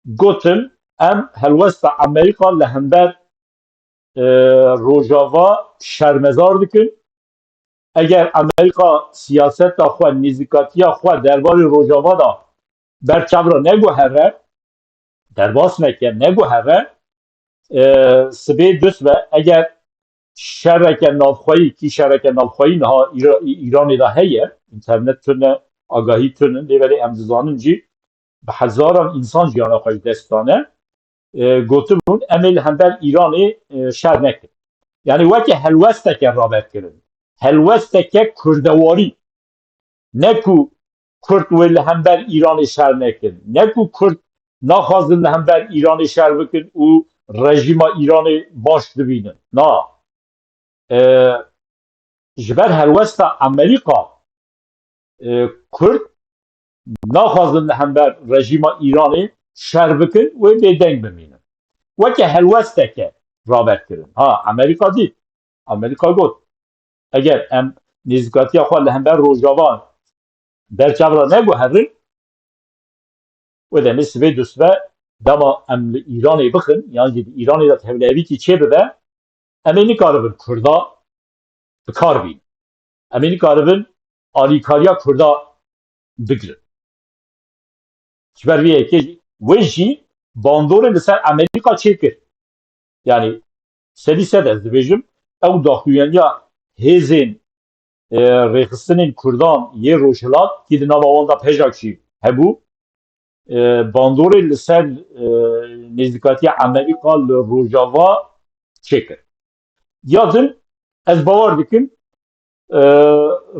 Gotin, em helwesta Amerîka li hember, e, Rojava şermezar dikin. Eger Amerîka siyaseta xwe, nêzîkatiya xwe derbarê Rojava de ber çav re neguhere, derbas neke, neguhere, e, sibê dust be, eger şereke navxweyî, kî şereke navxweyî niha Îra-, Î-, Îranê de heye, înternet tune, agahî tune, lê belê em dizanin jî bi hezaran însan jiyana xwe ji dest dane, e, gotibûn, em ê li hember Îranê, e, şer nekin. Yani weke helwesteke raber kirin. Helwesteke kurdewarî. Ne ku Kurd wê li hember Îranê şer nekin. Ne ku Kurd naxwazin li hember Îranê şer bikin û rejîma Îranê baş dibînin. Na. E, ji ber helwesta Amerîka, e, Kurd naxwazin li hember rejîma Îranê şer bikin, wê bêdeng bimînin. Weke helwesteke raber kirin. Ha, Amerîka dît. Amerîka got, eger em nêzîkatiya xwe li hember Rojava ber çav re neguherin, wê demê sibê dusbe dema em li Îranê bixin, yan jî di Îranê de tevlihevîkî çêbibe, em ê nikaribin Kurda bi kar bînin. Em ê nikaribin alîkariya Kurda bigirin. Ji ber vê yekê jî, wê jî bandorê li ser Amerîka çêkir. Yani sedî sed ez dibêjim, ew daxuyaniya hêzên, e, rêxistinên Kurdan yê Rojhilat, kî di nava wan de Pejak jî hebû, e, bandorê li ser, e, nêzîkatiya Amerîka li Rojava çêkir. Ya din, ez bawer dikim, e,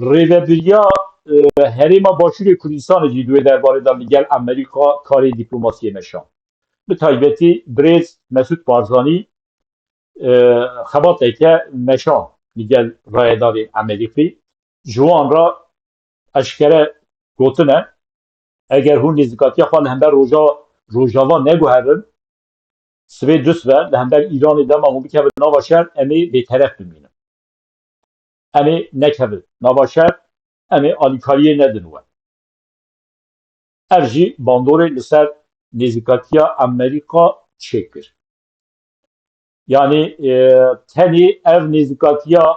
rêvebiriya, e, Herêma Başûrê Kurdistanê jî di wê derbarê de li gel Amerîka karê dîplomasiyê meşand. Bi taybetî birêz Mesûd Barzanî, e, xebateke meşand li gel rayedarên Amerîkî. Ji wan re eşkere gotine, eger hûn nêzîkatiya xwe li hember Roja-, Rojava neguherin, sibê dust be, li hember Îranê dema hûn bikevin nava şer, em ê bêteref bimînin. Em ê nekevin nava şer, em ê alîkariyê nedin we. Ev jî bandorê li ser nêzîkatiya Amerîka çêkir. Yani, e, tenê ev nêzîkatiya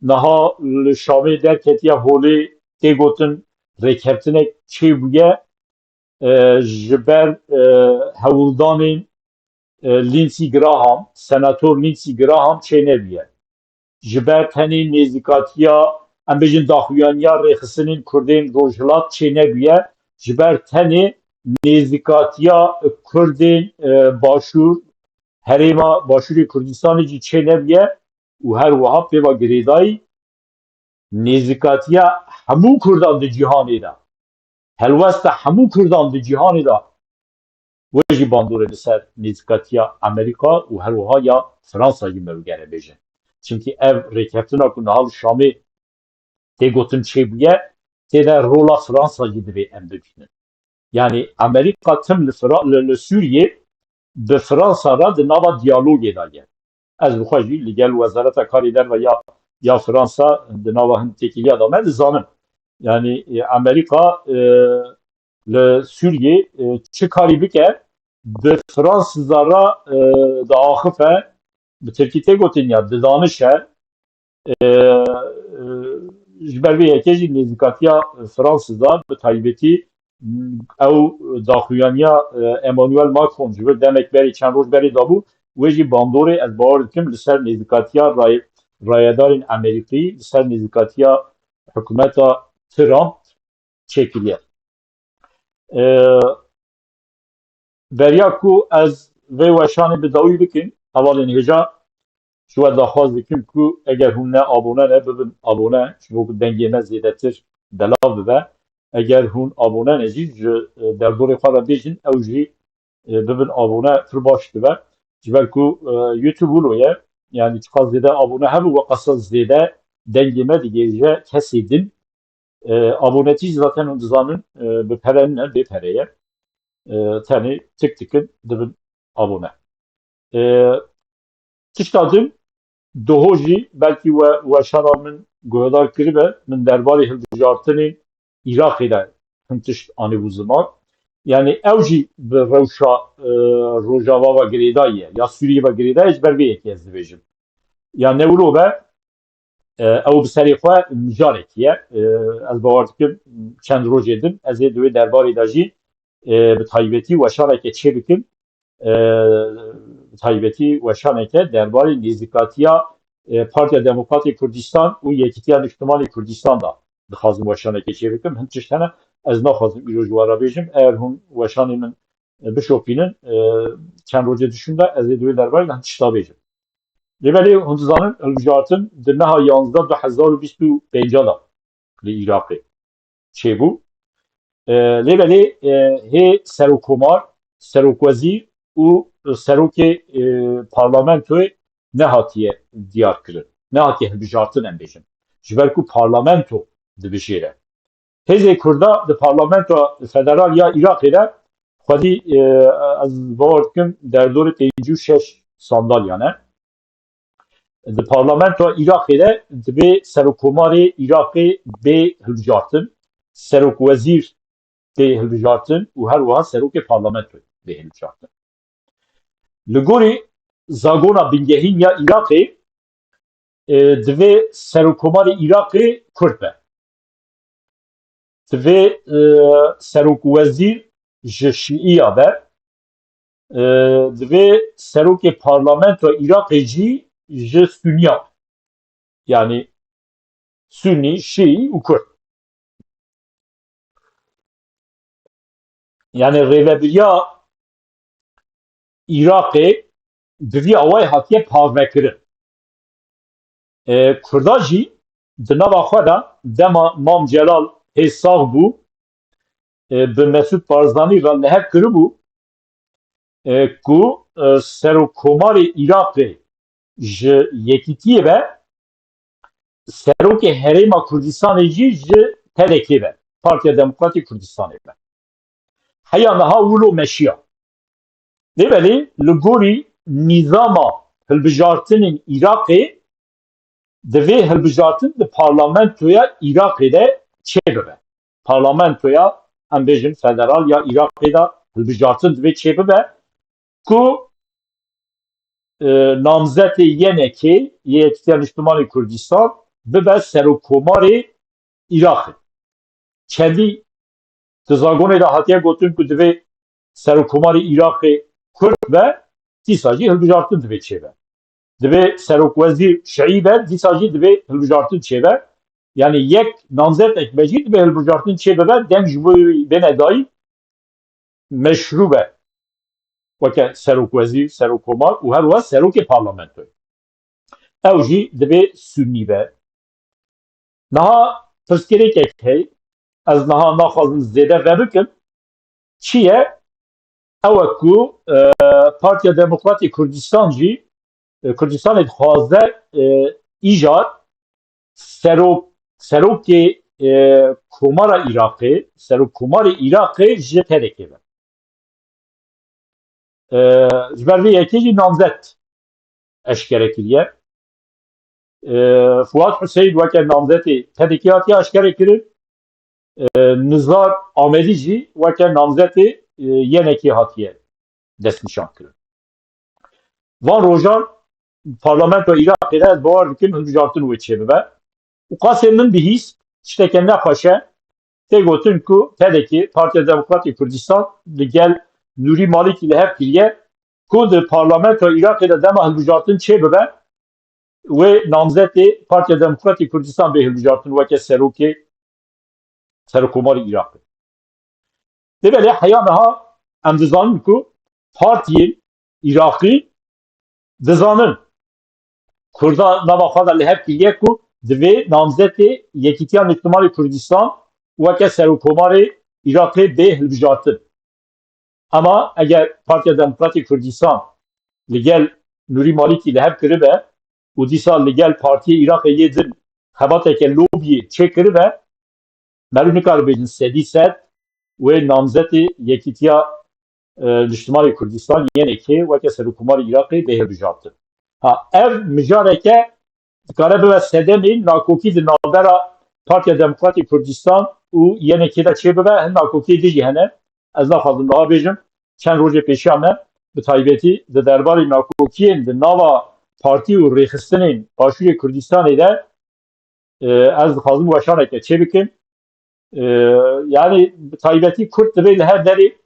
niha li Şamê derketiye holê, tê gotin rêkeftinek çêbûye, e, ji ber, e, hewldanên, e, Lindsey Graham, senator Lindsey Graham çênebûye. Ji ber tenê nêzîkatiya, em bêjin daxuyaniya rêxistinên Kurdên Rojhilat çênebûye, ji ber tenê nêzîkatiya Kurdên, e, Başûr, herêma Başûrê Kurdistanê jî çênebûye û her wiha pê ve girêdayî nêzîkatiya hemû Kurdan di cîhanê de, helwesta hemû Kurdan di cîhanê de, wê jî bandorê li ser nêzîkatiya Amerîka û her wiha ya Fransa jî me bigere bêjin. Çimkî ev rêkeftina ku niha li Şamê tê gotin çêbûye, tê de rola Fransa jî divê em bibînin. Yani Amerîka tim li Fra-, li, li Sûriyê bi Fransa re di nava diyalogê de ye. Ez bi xwe jî li gel Wezareta Karê Derve ya, ya Fransa di nava hin têkiliya de me dizanim. Yani, e, Amerîka, e, li Sûriyê, e, çi karî bike, bi Fransiza re, e, diaxife, bi Tirkî tê gotin ya, didanişe, e, e, ji ber vê yekê jî nêzîkatiya Fransiza, bi taybetî, m, ew daxuyaniya, e, Emmanuel Macron ji vir demek berê, çend roj berê dabû, wê jî bandorê, ez bawer dikim, li ser nêzîkatiya ray-, rayedarên Amerîkî, li ser nêzîkatiya hikûmeta Trump çêkiriye. E, Beriya ku ez vê weşanê bi dawî bikim, hevalên hêja, ji we daxwaz dikim ku eger hûn ne abone ne, bibin abone, ji bo ku dengê me zêdetir belav bibe. Eger hûn abone ne jî, ji, e, derdorê xwe re bêjin, ew jî, e, bibin abone, pir baş dibe. Ji ber ku, e, YouTube wilo ye, yani çiqas zêde abone hebû, weqasa zêde dengê me digihêje kesê din. E, abonetî jî zaten hûn dizanin, e, bi pere nîne, bê pere ye. E, tenê tik tikin dibin abone. E, tişta din, doho jî belkî we weşana min guhdar kiribe, min derbarê hilbijartinên Iraqê de hin tişt anîbû ziman. Yani ew jî bi rewşa, e, Rojava ve girêdayî ye, ya Sûriyê ve girêdayî ye, ji ber vê yekê ez dibêjim. Ya ne wilo be, e, ew bi serê xwe mijarekî ye. E, ez bawer dikim çend rojê din ez ê di wê derbarê de jî, e, bi taybetî weşaneke çê bikim. E, bi taybetî weşaneke derbarê nêzîkatiya, e, Partiya Demokratê Kurdistan û Yekîtiya Niştimanê Kurdistan de dixwazim weşaneke çê bikim. Hin tişt hene, ez naxwazim îro ji we re bêjim. Eger hûn weşanê min, e, bişopînin, e, çend rojê dişûn de ez ê di wê derbarê de hin tişta bêjim. Lê belê hûn dizanin, hilbijartin di meha yanzdeh du hezar û bîst û pênc de li Iraqê çêbû. E, lê belê, e, hê serokkomar, serokwezîr û serokê, e, parlamentoyê nehatiye diyar kirin. Nehatiye hilbijartin, em bêjin. Ji ber ku parlamento dibijêre. Hêzê Kurda di parlamentoya federal ya Iraqê de xwedî, e, ez bawer dikim derdorê pêncî û şeş sandalyan e. Di parlamentoya Iraqê de divê serokkomarê Iraqê bê hilbijartin, serokwezîr bê hilbijartin û her wiha serokê parlamentoyê bê hilbijartin. Li gorî zagona bingehîn ya Iraqê, e, divê serokkomarê Iraqê Kurd be. Divê, e, serokwezîr ji Şîiya be. E, divê serokê parlamentoya Iraqê jî ji Suniya be. Yani Sunî, Şîî û Kurd. Yani rêvebiriya Iraqê bi vî awayî hatiye parvekirin. E, Kurda jî di nava xwe de dema Mam Celal hê sax bû, e, bi Mesûd Barzanî re li hev kiribû, e, ku, e, serokkomarê Iraqê ji Yekîtiyê be, serokê Herêma Kurdistanê jî ji P D K be, Partiya Demokratîk Kurdistanê be. Heya niha wilo meşiya. Lê belê li gorî nîzama hilbijartinên Iraqê divê hilbijartin di parlamentoya Iraqê de çêbibe. Parlamentoya, em bêjin, federal ya Iraqê de hilbijartin divê çêbibe ku, e, namzetê Y N K, Yekîtiya Niştimanê Kurdistan, bibe serokkomarê Iraqê. Çendî di zagonê de hatiye gotin ku divê serokkomarê Iraqê Kurd be, dîsa jî hilbijartin divê çêbe. Divê serokwezîr Şiî be, dîsa jî divê hilbijartin çêbe. Yani yek namzetek be jî divê hilbijartin çêbibe, deng ji bo wî bêne dayîn, meşrû be weke serokwezîr, serokkomar û her wiha serokê parlamentoyê. Ew jî divê Sunnî be. Niha pirsgirêkek heye, ez niha naxwazim zêde vebikim. Çi ye? Ew e ku, e, Partiya Demokratîk Kurdistan jî, e, Kurdistanê dixwaze, e, îcar serok, serokê, e, Komara Iraqê, serokkomarê Iraqê ji P D K be. E, ji ber vê yekê jî namzet eşkere kiriye. E, Fuat Hüseyin weke namzetê P D K hatiye eşkere kirin. E, Nizar Amedî jî weke namzetê, e, Y N K hatiye destnîşan kirin. Van rojan parlamentoya Iraqê de ez bawer dikim hilbijartin wê çêbibe. Û qasê min bihîst, tişteke nexweş e, tê gotin ku P D K, Partiya Demokratîk Kurdistan, li gel Nûrî Malîkî li hev kiriye ku di parlamentoya Iraqê de dema hilbijartin çêbibe, wê namzetê Partiya Demokratîk Kurdistan bê hilbijartin weke serokê, serokkomarê Iraqê. Lê belê heya niha em dizanin ku partiyên Iraqî dizanin Kurda nava xwe de li hev kiriye ku divê namzetê Yekîtiya Niştimanê Kurdistan weke serokkomarê Iraqê bê hilbijartin. Ama eger Partiya Demokratîk Kurdistan li gel Nûrî Malîkî li hev kiribe û dîsa li gel partiyê Iraqê yê din xebateke lobiyê çêkiribe, merû nikare bêjin sedî sed wê namzetê Yekîtiya, e, Niştimanê Kurdistan, Y N K, weke Serokkomarê Iraqê bê hilbijartin. Ha, ev mijareke dikare bibe sedemê nakokî di navbera Partiya Demokratîk Kurdistan û Y N K de çêbibe, hin nakokiyê din jî hene. Ez naxwazim niha bêjim, çend rojê pêşiya me, bi taybetî di derbarê nakokiyên di nava partî û rêxistinên Başûrê Kurdistanê de, e, ez dixwazim weşaneke çêbikim. E, yanî bi taybetî Kurd divê li her derê,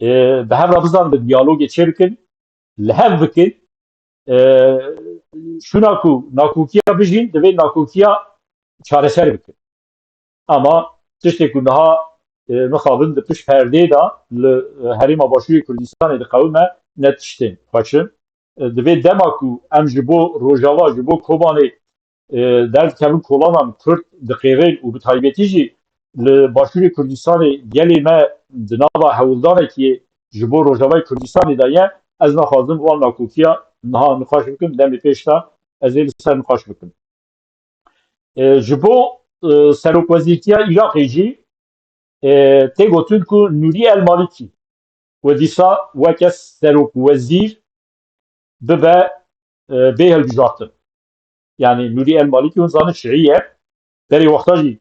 e, bi hev re bizanibin, diyalogê çêbikin, li hev bikin. E, şûna ku nakokiya bijîn, divê nakokiya çareser bikin. Ama tiştê ku niha, e, mixabin di pişt perdê de li, e, herêma Başûrê Kurdistanê diqewime, ne tiştên xweş in. E, divê dema ku em ji bo Rojava, ji bo Kobanê, e, derdikevin kolanan Kurd diqêrên û bi taybetî jî li Başûrê Kurdistanê gelê me di nava hewldanekî ji bo Rojavayê Kurdistanê de ye, ez naxwazim wan nakokiya niha nîqaş bikim, demê pêş de ez ê li ser nîqaş bikim. E, ji bo, e, serokwezîrtiya Iraqê jî, e, tê gotin ku Nûrî El Malîkî wê dîsa weke serokwezîr bibe, e, bê hilbijartin. Yanî Nûrî El Malîkî hûn zanin şiî ye, berê wexta jî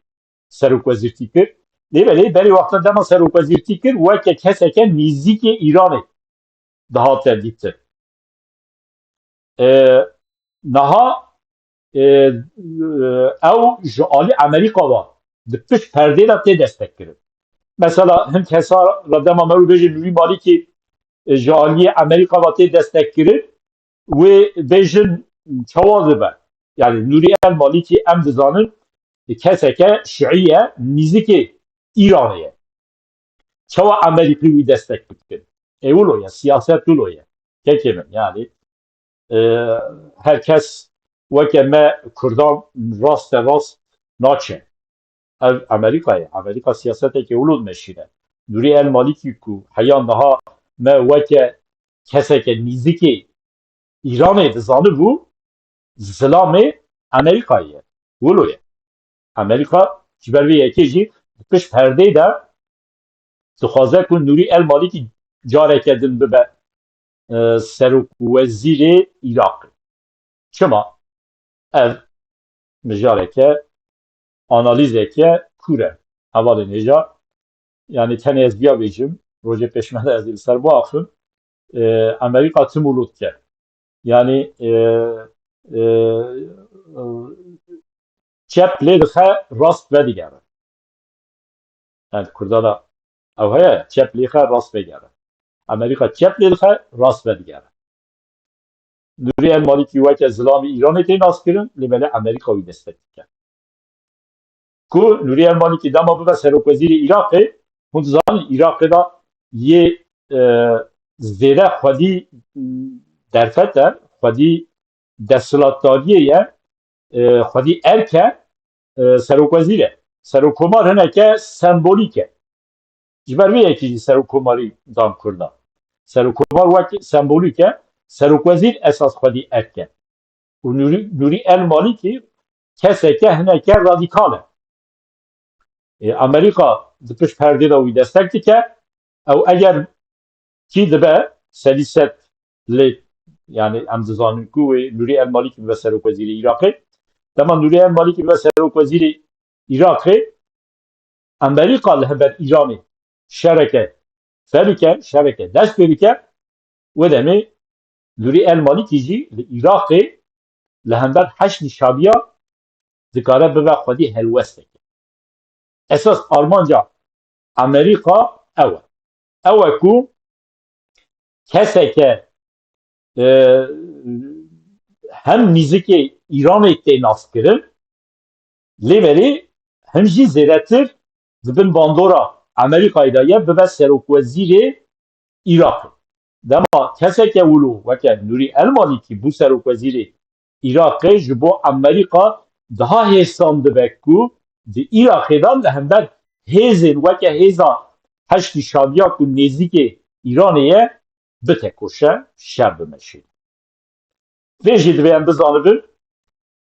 serokwezîrtî kir. Lê belê berê wexta dema serokwezîrtî kir, weke keseke nêzîkê Îranê dihate dîtin. E, niha, e, ew ji alî Amerîka ve di pişt perdê de tê destekkirin. Mesela hin kesa re dema me wê bêjin Nûrî Malîkî, e, ji alî Amerîka ve tê destekkirin, wê bêjin çawa dibe? Yanî Nûrî El Malîkî em dizanin, e, keseke şiî ye, nîzikê Îranê ye. Çawa Amerîkî wî destek bikin? Ê wilo ye, siyaset wilo ye. Kekê min, yanî, e, her kes weke me Kurdan raste rast naçe. Ev Amerîka ye. Amerîka siyaseteke wilo dimeşîne. Nûrî El Malîkî ku heya niha me weke keseke nîzikê Îranê dizanibû, zilamê Amerîkayê ye. Wilo ye. Amerîka ji ber vê yekê jî di pişt perdê de dixwaze ku Nûrî El Malîkî careke din bibe, e, serokwezîrê Iraqê. Çima? Ev mijareke, analîzeke kûr e. Hevalên hêja, yanî tenê ez viya bêjim, rojê pêşme de ez ê li ser biaxivim. E, Amerîka tim û lût dike. Yanî, e, e, çep lê dixe, rast vedigere. Yani Kurda da ew heye, çep lê xe rast vegere. Amerîka çep lê dixe, rast vedigere. Nûrî El Malîkî weke zilamê Îranê tê naskirin, lê belê Amerîka wî destek dike. Ku Nûrî El Malîkî dema bibe serokwezîrê Iraqê, hûn dizanin Iraqê de yê, e, zêde xwedî, m, derfet e, xwedî desthilatdariyê ye, e, xwedî erk e, e, serokwezîr e. Serokkomar hineke sembolîk e. Ji ber vê yekê jî serokkomarî dan Kurdan. Serokkomar wek sembolîk e, serokwezîr esas xwedî erk e. Û Nûrî, Nûrî El Malîkî keseke hineke radîkal e. E, Amerîka di pişt perdê de wî destek dike. Ew eger kî dibe sedî sed lê, yani em dizanin ku wê Nûrî El Malîkî bibe serokwezîrê Iraqê. Dema Nûrî El Malîkî bibe serokwezîrê Iraqê, Amerîka li hember Îranê şereke febike, şereke dest pê bike, wê demê Nûrî El Malîkî jî li Iraqê li hember Heşdî Şabiya dikare bibe xwedî helwesteke. Esas armanca Amerîka ew e. Ew e ku keseke, e, hem nîzikê Îranê tê naskirin, lê belê him jî zêdetir di bin bandora Amerîkayê de ye, bibe serokwezîrê Iraqê. Dema keseke wilo weke Nûrî El Malîkî bû serokwezîrê Iraqê, ji bo Amerîka daha hêsan dibe ku di Iraqê de li hember hêzên weke hêza Heşdî Şabiya ku nêzîkê Îranê ye, bitekoşe, şer bimeşe. Vê jî divê em bizanibin,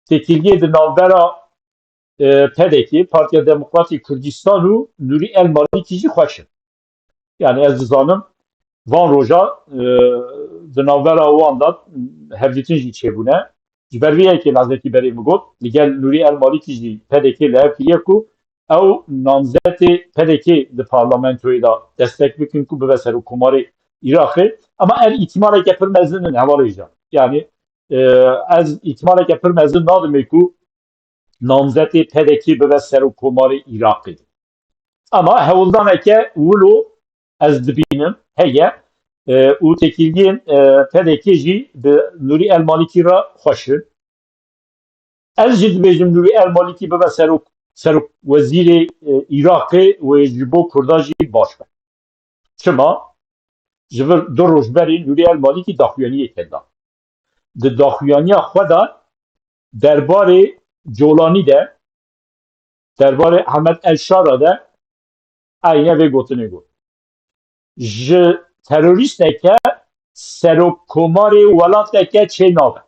têkiliyê di navbera, e, P D K, Partiya Demokratîk Kurdistan û Nûrî El Malîkî jî xweş in. Yani ez dizanim van roja, e, di navbera wan de hevdîtin jî çêbûne. Ji ber vê yekê lazekî berê min got, li gel Nûrî El Malîkî jî P D K li hev kiriye ku ew namzetê P D K di parlamentoyê de destek bikin ku bibe serokkomarê Iraqê. Ama ev îhtimaleke pir mezin in hevalê jan. Yani, e, ez îhtimaleke pir mezin nadimê ku namzetê P D K bibe serokkomarê Iraqê. Ama hewldaneke wilo ez dibînim heye, e, û têkiliyên, e, P D K jî bi Nûrî El Malîkî re xweş in. Ez jî dibêjim Nûrî El Malîkî bibe serok, serok wezîrê, e, Iraqê wê ji bo Kurda jî baş be. Çima? Ji vir du roj berê Nûrî El Malîkî daxuyaniyeke da. Di daxuyaniya xwe de derbarê Colanî de, derbarê Ahmed El Şara de eyne vê gotinê got. Ji terorîsteke serokkomarê welateke çê nabe.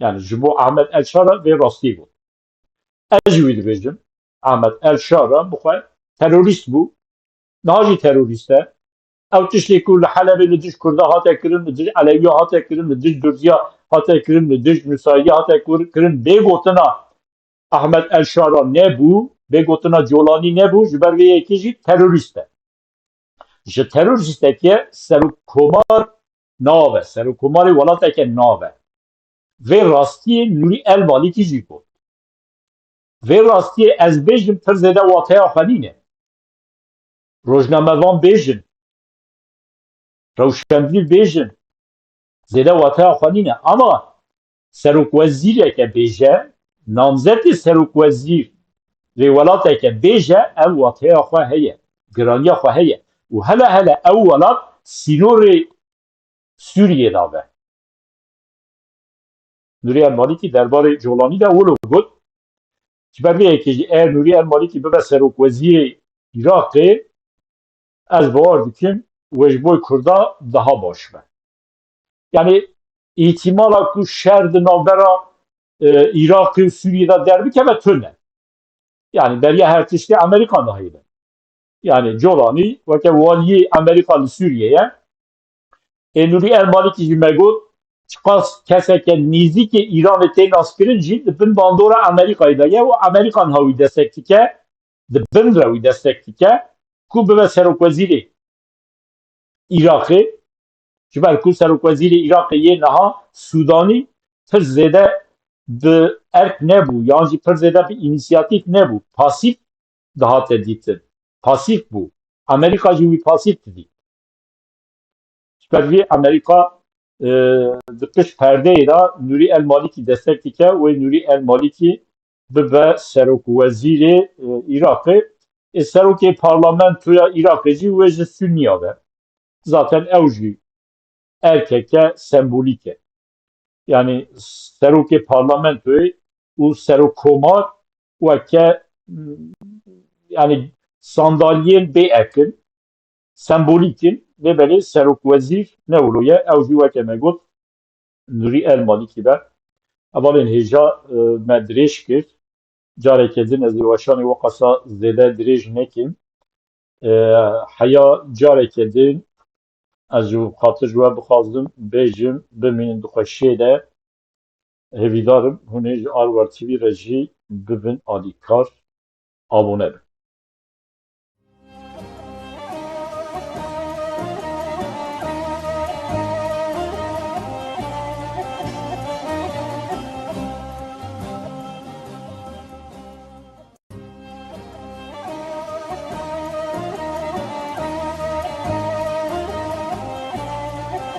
Yani ji bo Ahmed El Şara vê rastî got. Ez jî wî dibêjim. Ahmed El Şara bi xwe terorîst bû. Niha jî terorîst e. Ew tiştê ku li Helebê li dij Kurda hate kirin, li dij Elewiya hate kirin, li dij Durziya hate kirin, li dij Nusayriya hate kur-, kirin, bê gotina Ahmed El Şara nebû, bê gotina Colanî nebû, ji ber vê yekê jî terorîst e. Ji terorîstekê serokkomar nabe, serokkomarê welateke nabe. Vê rastiyê Nûrî El Malîkî jî got. Vê rastiyê ez bêjim pir zêde wateya xwe nîne. Rojnamevan bêjin, rewşenbîr bêjin, zêde wateya xwe nîne. Ama serokwezîreke bêje, namzetê serokwezîrê welateke bêje, ev wateya xwe heye, giraniya xwe heye. Û hele hele ew welat sînorê Sûriyê de be. Nûrî El Malîkî derbarê Colanî de wilo got, ji ber vê yekê jî eger Nûrî El Malîkî bibe serokwezîrê Iraqê, ez bawer dikim wê ji bo Kurda daha baş be. Yani îhtimala ku şer di navbera, e, Iraqê û Sûriyê de derbikeve tune. Yani beriya her tiştê Amerîka nahêle. Yani Colanî weke waliyê Amerîka li Sûriyê ye. Ê Nûrî El Malîkî jî me got, çiqas keseke nêzîkê Îranê tê naskirin jî di bin bandora Amerîkayê de ye û Amerîka niha wî destek dike, di bin re wî destek dike ku bibe serokwezîrê Iraqê. Ji ber ku serokwezîrê Iraqê yê niha Sûdanî pir zêde bi erk nebû, yan jî pir zêde bi înîsiyatîf nebû. Pasîf dihate dîtin. Pasîf bû. Amerîka jî wî pasîf didît. Ji ber vê Amerîka, e, di pişt perdeyê de Nûrî El Malîkî destek dike, wê Nûrî El Malîkî bibe serokwezîrê, e, Iraqê. Ê serokê parlamentoya Iraqê jî wê ji Sunniya be. Zaten ew jî erkeke sembolîk e. Yani serokê parlamentoyê û serokkomar weke, yani sandalyên bê ek in, sembolîk in, lê belê serokwezîr ne wilo ye. Ew jî weke me got, Nurî El Malîkî be. Hevalên hêja, e, me dirêj kir. Careke din ez ê weşanê weqasa zêde dirêj nekim. E, heya careke din ez ji xatir ji we bixwazim bêjim, bimînin di xweşiyê de. Hêvîdar im hûn ê ji Arwar T V re jî bibin alîkar, abone bin.